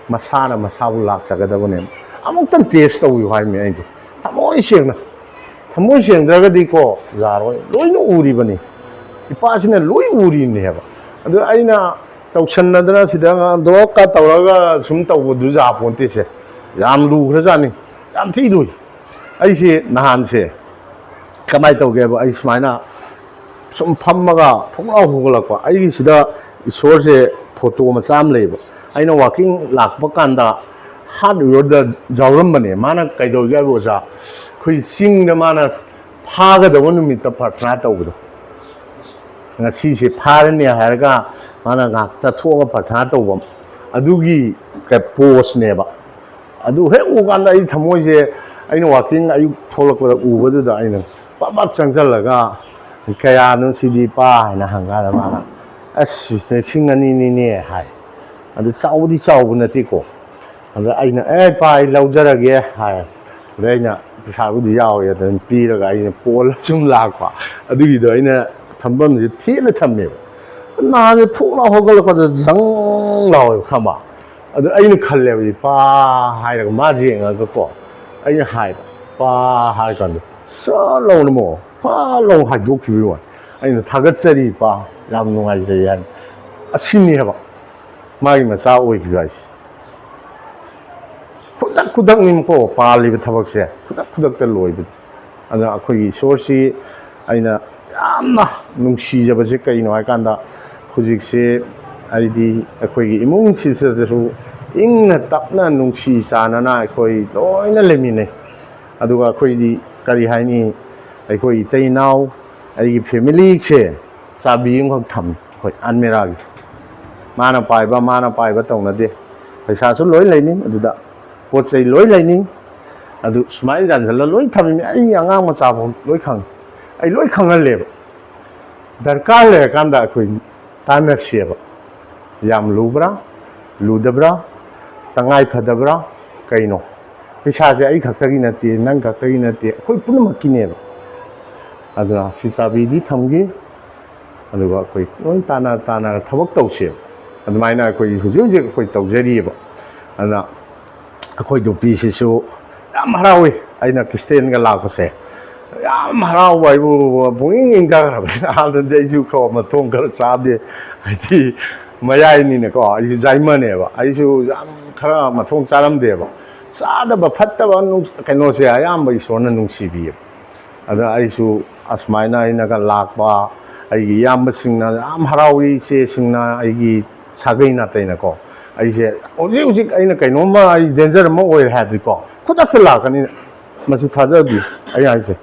ꯃꯁꯥꯅ ꯃꯁꯥꯕꯨ ꯂꯥꯛꯆꯒꯗꯕꯅꯦꯕ꯫ ꯑꯃꯨꯛꯇꯪ ꯇꯦꯁ ꯇꯧꯕꯤꯌꯨ ꯍꯥꯏꯕꯅꯤ ꯑꯩꯗꯤ꯫ ꯊꯃꯣꯏ ꯁꯦꯡꯅ, ꯊꯃꯣꯏ ꯁꯦꯡꯗ꯭ꯔꯒꯗꯤꯀꯣ ꯌꯥꯔꯣꯏ꯫ ꯂꯣꯏꯅ ꯎꯔꯤꯕꯅꯤ, ꯏꯄꯥꯁꯤꯅ ꯂꯣꯏ ꯎꯔꯤꯕꯅꯦꯕ꯫ ꯑꯗꯨ ꯑꯩꯅ ꯇꯧꯁꯟꯅꯗꯅ ꯁꯤꯗ ꯗꯣꯛꯀ ꯇꯧꯔꯒ ꯁꯨꯝ ꯇꯧꯕꯗꯨ ꯌꯥꯄꯣꯟꯇꯦꯁꯦ꯫ ꯌꯥꯝ ꯂꯨꯈ꯭ꯔꯖꯥꯠꯅꯤ, ꯌꯥꯝ ꯊꯤ ꯂꯨꯏ꯫ ꯑꯩꯁꯦ ꯅꯍꯥꯟꯁꯦ ꯀꯃꯥꯏꯅ ꯇꯧꯒꯦꯕ, ꯑꯩ ꯁꯨꯃꯥꯏꯅ ꯁꯨꯝ ꯐꯝꯃꯒ ꯐꯨꯡꯂꯥꯎ ꯍꯧꯒꯠꯂꯛꯄ꯫ ꯑꯩꯒꯤꯁꯤꯗ ꯏꯁꯣꯔꯁꯦ ꯐꯣꯇꯣ ꯃꯆꯥ ꯑꯃ ꯂꯩꯌꯦꯕ꯫ ꯑꯩꯅ ꯋꯥꯀꯤꯡ ꯂꯥꯛꯄ ꯀꯥꯟꯗ ꯍꯥꯠ ꯌꯣꯔꯗ ꯌꯥꯎꯔꯝꯕꯅꯦ꯫ ꯃꯥꯅ ꯀꯩꯗꯧꯒꯦ ꯍꯥꯏꯕ, ꯑꯣꯖꯥ, ꯑꯩꯈꯣꯏ ꯆꯤꯡꯗ ꯃꯥꯅ ꯐꯥꯒꯗꯕ ꯅꯨꯃꯤꯠꯇ ꯄ꯭ꯔꯊꯅꯥ ꯇꯧꯕꯗꯣ, ꯉꯁꯤꯁꯦ ꯐꯥꯔꯅꯤ ꯍꯥꯏꯔꯒ ꯃꯥꯅ ꯉꯥꯏꯍꯥꯛ ꯆꯠꯊꯣꯛꯑꯒ ꯄ꯭ꯔꯊꯅꯥ ꯇꯧꯕ, ꯑꯗꯨꯒꯤ ꯄꯣꯁꯅꯦꯕ꯫ ꯑꯗꯨ ꯍꯦꯛ ꯎꯀꯥꯟꯗ ꯑꯩ ꯊꯃꯣꯏꯁꯦ, ꯑꯩꯅ ꯋꯥꯀꯤꯡ ꯑꯌꯨꯛ ꯊꯣꯛꯂꯛꯄꯗ ꯎꯕꯗꯨꯗ ꯑꯩꯅ ꯄꯥꯛ ꯄꯥꯛ ꯆꯪꯁꯤꯜꯂꯒ, "ꯀꯌꯥꯅꯣ ꯁꯤꯗꯤ, ꯄꯥ?" ꯍꯥꯏꯅ ꯍꯪꯀꯥꯟꯗ ꯃꯥꯅ, "ꯑꯁ, ꯂꯤꯁꯤꯡ ꯑꯅꯤꯅꯤꯅꯦ" ꯍꯥꯏ꯫ ꯑꯗꯨ ꯆꯥꯎꯕꯗꯤ ꯆꯥꯎꯕ ꯅꯠꯇꯦꯀꯣ꯫ ꯑꯗ ꯑꯩꯅ, "ꯑꯦ ꯄꯥ, ꯑꯩ ꯂꯧꯖꯔꯒꯦ" ꯍꯥꯏ꯫ ꯑꯗ ꯑꯩꯅ ꯄꯩꯁꯥꯕꯨꯗꯤ ꯌꯥꯎꯋꯦ, ꯑꯗꯨꯝ ꯄꯤꯔꯒ ꯑꯩꯅ ꯄꯣꯜꯂ ꯁꯨꯝ ꯂꯥꯛꯄ꯫ ꯑꯗꯨꯒꯤꯗꯣ ꯑꯩꯅ ꯊꯝꯐꯝꯁꯦ ꯊꯦꯠꯂ ꯊꯝꯃꯦꯕ꯫ ꯅꯍꯥꯟꯁꯦ ꯐꯨꯛ ꯂꯥꯎ ꯍꯧꯒꯠꯂꯛꯄꯗ ꯖꯪ ꯂꯥꯎꯋꯦꯕ, ꯈꯪꯕ? ꯑꯗꯨ ꯑꯩꯅ ꯈꯜꯂꯦꯕ, "ꯏꯄꯥ" ꯍꯥꯏꯔꯒ ꯃꯥ ꯌꯦꯡꯉꯒꯀꯣ꯫ ꯑꯩꯅ ꯍꯥꯏꯕ, "ꯄꯥ" ꯍꯥꯏꯔ ꯀꯥꯟꯗ ꯁꯠ ꯂꯥꯎꯅ ꯑꯃꯨꯛ ꯐꯠ ꯂꯥꯎ ꯍꯥꯏꯗꯣꯛꯈꯤꯕꯒꯤ ꯋꯥꯅꯤ꯫ ꯑꯩꯅ, "ꯊꯥꯒꯠꯆꯔꯤ ꯏꯄꯥ, ꯌꯥꯝ ꯅꯨꯡꯉꯥꯏꯖꯩ" ꯍꯥꯏꯅ꯫ ꯑꯁꯤꯅꯦꯕ ꯃꯥꯒꯤ ꯃꯆꯥ ꯑꯣꯏꯈꯤꯕ ꯍꯥꯏꯁꯦ꯫ ꯈꯨꯗꯛ ꯈꯨꯗꯛꯅꯤꯀꯣ ꯄꯥꯜꯂꯤꯕ ꯊꯕꯛꯁꯦ, ꯈꯨꯗꯛ ꯈꯨꯗꯛꯇ ꯂꯣꯏꯕ꯫ ꯑꯗꯨꯅ ꯑꯩꯈꯣꯏꯒꯤ ꯏꯁꯣꯔꯁꯤ ꯑꯩꯅ ꯌꯥꯝꯅ ꯅꯨꯡꯁꯤꯖꯕꯁꯦ ꯀꯩꯅꯣ ꯍꯥꯏꯀꯥꯟꯗ, ꯍꯧꯖꯤꯛꯁꯦ ꯍꯥꯏꯗꯤ ꯑꯩꯈꯣꯏꯒꯤ ꯏꯃꯨꯡꯁꯤꯗꯁꯨ ꯏꯪꯅ ꯇꯞꯅ ꯅꯨꯡꯁꯤ ꯆꯥꯟꯅꯅ ꯑꯩꯈꯣꯏ ꯂꯣꯏꯅ ꯂꯩꯃꯤꯟꯅꯩ꯫ ꯑꯗꯨꯒ ꯑꯩꯈꯣꯏꯗꯤ ꯀꯔꯤ ꯍꯥꯏꯅꯤ, ꯑꯩꯈꯣꯏ ꯏꯇꯩ ꯏꯅꯥꯎ, ꯑꯩꯒꯤ ꯐꯦꯃꯤꯂꯤꯁꯦ ꯆꯥꯕꯤ ꯑꯃꯈꯛ ꯊꯝꯃꯤ ꯑꯩꯈꯣꯏ ꯑꯜꯃꯤꯔꯥꯒꯤ꯫ ꯃꯥꯅ ꯄꯥꯏꯕ ꯃꯥꯅ ꯄꯥꯏꯕ ꯇꯧꯅꯗꯦ꯫ ꯄꯩꯁꯥꯁꯨ ꯂꯣꯏ ꯂꯩꯅꯤꯡ ꯑꯗꯨꯗ, ꯄꯣꯠ ꯆꯩ ꯂꯣꯏ ꯂꯩꯅꯤꯡ꯫ ꯑꯗꯨ ꯁꯨꯃꯥꯏꯅ ꯌꯥꯟꯁꯤꯜꯂ ꯂꯣꯏ ꯊꯝꯃꯤ꯫ ꯑꯩ ꯑꯉꯥꯡ ꯃꯆꯥꯐꯥꯎ ꯂꯣꯏ ꯈꯪꯉꯤ, ꯑꯩ ꯂꯣꯏ ꯈꯪꯍꯜꯂꯦꯕ꯫ ꯗꯔꯀꯥꯔ ꯂꯩꯔꯀꯥꯟꯗ ꯑꯩꯈꯣꯏ ꯇꯥꯟꯅꯁꯦꯕ꯫ ꯌꯥꯝ ꯂꯨꯕ꯭ꯔꯥ, ꯂꯨꯗꯕ꯭ꯔꯥ, ꯇꯉꯥꯏ ꯐꯗꯕ꯭ꯔꯥ, ꯀꯩꯅꯣ? ꯄꯩꯁꯥꯁꯦ ꯑꯩ ꯈꯛꯇꯒꯤ ꯅꯠꯇꯦ, ꯅꯪ ꯈꯛꯇꯒꯤ ꯅꯠꯇꯦ, ꯑꯩꯈꯣꯏ ꯄꯨꯝꯅꯃꯛꯀꯤꯅꯦꯕ꯫ ꯑꯗꯨꯅ ꯁꯤ ꯆꯥꯕꯤꯗꯤ ꯊꯝꯈꯤ꯫ ꯑꯗꯨꯒ ꯑꯩꯈꯣꯏ ꯂꯣꯏ ꯇꯥꯟꯅ ꯇꯥꯟꯅꯔ ꯊꯕꯛ ꯇꯧꯁꯦꯕ꯫ ꯑꯗꯨꯃꯥꯏꯅ ꯑꯩꯈꯣꯏ ꯍꯧꯖꯤꯛ ꯍꯧꯖꯤꯛ ꯑꯩꯈꯣꯏ ꯇꯧꯖꯔꯤꯑꯕ꯫ ꯑꯗꯨꯅ ꯑꯩꯈꯣꯏ ꯅꯨꯄꯤꯁꯤꯁꯨ ꯌꯥꯝ ꯍꯔꯥꯎꯏ꯫ ꯑꯩꯅ ꯈ꯭ꯔꯤꯁꯇꯦꯟꯒ ꯂꯥꯛꯄꯁꯦ ꯌꯥꯝ ꯍꯔꯥꯎꯕ ꯍꯥꯏꯕꯨ ꯄꯨꯛꯅꯤꯡ ꯏꯪꯊꯈ꯭ꯔꯕꯅꯤ꯫ ꯍꯥꯟꯅꯗꯤ ꯑꯩꯁꯨ ꯈꯔ ꯃꯊꯣꯡ ꯈꯔ ꯆꯥꯗꯦ, ꯍꯥꯏꯗꯤ ꯃꯌꯥꯏꯅꯤꯅꯀꯣ, ꯑꯩꯁꯨ ꯖꯥꯏꯃꯅꯦꯕ, ꯑꯩꯁꯨ ꯌꯥꯝ ꯈꯔ ꯃꯊꯣꯡ ꯆꯥꯔꯝꯗꯦꯕ꯫ ꯆꯥꯗꯕ ꯐꯠꯇꯕ ꯅꯨꯡ-, ꯀꯩꯅꯣꯁꯦ ꯑꯌꯥꯝꯕ ꯏꯁꯣꯔꯅ ꯅꯨꯡꯁꯤꯕꯤꯌꯦꯕ꯫ ꯑꯗ ꯑꯩꯁꯨ ꯑꯁꯨꯃꯥꯏꯅ ꯑꯩꯅꯒ ꯂꯥꯛꯄ, ꯑꯩꯒꯤ ꯏꯌꯥꯝꯕꯁꯤꯡꯅ ꯌꯥꯝ ꯍꯔꯥꯎꯏ, ꯏꯆꯦꯁꯤꯡꯅ, ꯑꯩꯒꯤ ꯁꯥꯒꯩ ꯅꯥꯇꯩꯅꯀꯣ꯫ ꯑꯩꯁꯦ ꯍꯧꯖꯤꯛ ꯍꯧꯖꯤꯛ ꯑꯩꯅ ꯀꯩꯅꯣꯝꯃ ꯑꯩ ꯗꯦꯟꯖꯔ ꯑꯃ ꯑꯣꯏꯔꯦ ꯍꯥꯏꯔꯗꯤꯀꯣ, ꯈꯨꯗꯛꯇ ꯂꯥꯛꯀꯅꯤ꯫ ꯃꯁꯤ ꯊꯥꯖꯕꯤꯌꯨ, ꯑꯩ ꯍꯥꯏꯁꯦ꯫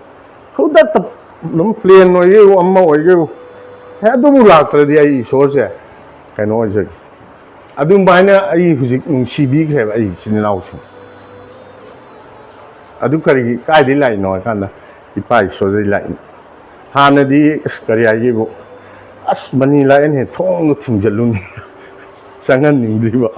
ꯈꯨꯗꯛꯇ ꯑꯗꯨꯝ ꯄ꯭ꯂꯦꯟ ꯑꯣꯏꯒꯦꯕꯨ ꯑꯃ ꯑꯣꯏꯒꯦꯕꯨ, ꯑꯦ, ꯑꯗꯨꯕꯨ ꯂꯥꯛꯇ꯭ꯔꯗꯤ ꯑꯩ ꯏꯁꯣꯔꯁꯦ ꯀꯩꯅꯣ ꯑꯣꯏꯖꯒꯦ꯫ ꯑꯗꯨꯃꯥꯏꯅ ꯑꯩ ꯍꯧꯖꯤꯛ ꯅꯨꯡꯁꯤꯕꯤꯈ꯭ꯔꯦꯕ ꯑꯩ ꯏꯆꯤꯟ ꯏꯅꯥꯎꯁꯤꯡ꯫ ꯑꯗꯨ ꯀꯔꯤꯒꯤ, ꯀꯥꯏꯗꯒꯤ ꯂꯥꯛꯏꯅꯣ ꯍꯥꯏ ꯀꯥꯟꯗ, ꯏꯄꯥ ꯏꯁꯣꯔꯗꯒꯤ ꯂꯥꯛꯏꯅꯤ꯫ ꯍꯥꯟꯅꯗꯤ ꯑꯁ ꯀꯔꯤ ꯍꯥꯏꯒꯦꯕꯨ, ꯑꯁ ꯃꯅꯤ ꯂꯥꯛꯑꯦꯅꯦ, ꯊꯣꯡꯗꯣ ꯊꯤꯡꯖꯤꯜꯂꯨꯅꯤ, ꯆꯪꯍꯟꯅꯤꯡꯗ꯭ꯔꯤꯕ꯫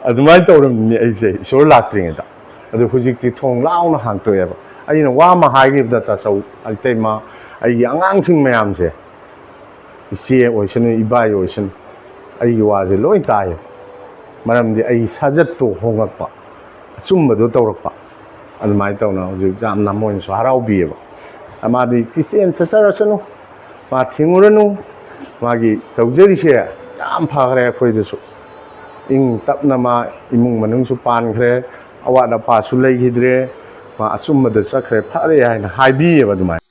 ꯑꯗꯨꯃꯥꯏꯅ ꯇꯧꯔꯝꯃꯤꯅꯦ ꯑꯩꯁꯦ ꯏꯁꯣꯔ ꯂꯥꯛꯇ꯭ꯔꯤꯉꯩꯗ꯫ ꯑꯗꯨ ꯍꯧꯖꯤꯛꯇꯤ ꯊꯣꯡ ꯂꯥꯎꯅ ꯍꯥꯡꯇꯣꯛꯑꯦꯕ꯫ ꯑꯩꯅ ꯋꯥ ꯑꯃ ꯍꯥꯏꯈꯤꯕꯗ, ꯇꯥꯆꯧ, ꯏꯇꯩꯃ, ꯑꯩꯒꯤ ꯑꯉꯥꯡꯁꯤꯡ ꯃꯌꯥꯝꯁꯦ, ꯏꯆꯦ ꯑꯣꯏꯁꯅꯨ, ꯏꯕꯥꯏ ꯑꯣꯏꯁꯅꯨ, ꯑꯩꯒꯤ ꯋꯥꯁꯦ ꯂꯣꯏ ꯇꯥꯏꯌꯦ꯫ ꯃꯔꯝꯗꯤ ꯑꯩꯒꯤ ꯁꯥꯖꯠꯇꯣ ꯍꯣꯡꯉꯛꯄ, ꯑꯆꯨꯝꯕꯗꯣ ꯇꯧꯔꯛꯄ꯫ ꯑꯗꯨꯃꯥꯏꯅ ꯇꯧꯅ ꯍꯧꯖꯤꯛ ꯌꯥꯝꯅ ꯃꯣꯏꯅꯁꯨ ꯍꯔꯥꯎꯕꯤꯌꯦꯕ꯫ ꯃꯥꯗꯤ ꯈ꯭ꯔꯤꯁꯇꯦꯟ ꯆꯠꯆꯔꯁꯅꯨ, ꯃꯥ ꯊꯤꯡꯉꯨꯔꯅꯨ, ꯃꯥꯒꯤ ꯇꯧꯖꯔꯤꯁꯦ ꯌꯥꯝ ꯐꯈ꯭ꯔꯦ ꯑꯩꯈꯣꯏꯗꯁꯨ꯫ ꯏꯪ ꯇꯞꯅ ꯃꯥ ꯏꯃꯨꯡ ꯃꯅꯨꯡꯁꯨ ꯄꯥꯟꯈ꯭ꯔꯦ, ꯑꯋꯥꯠ ꯑꯄꯥꯁꯨ ꯂꯩꯈꯤꯗ꯭ꯔꯦ, ꯃꯥ ꯑꯆꯨꯝꯕꯗ ꯆꯠꯈ꯭ꯔꯦ, ꯐꯔꯦ ꯍꯥꯏꯅ ꯍꯥꯏꯕꯤꯌꯦꯕ ꯑꯗꯨꯃꯥꯏꯅ꯫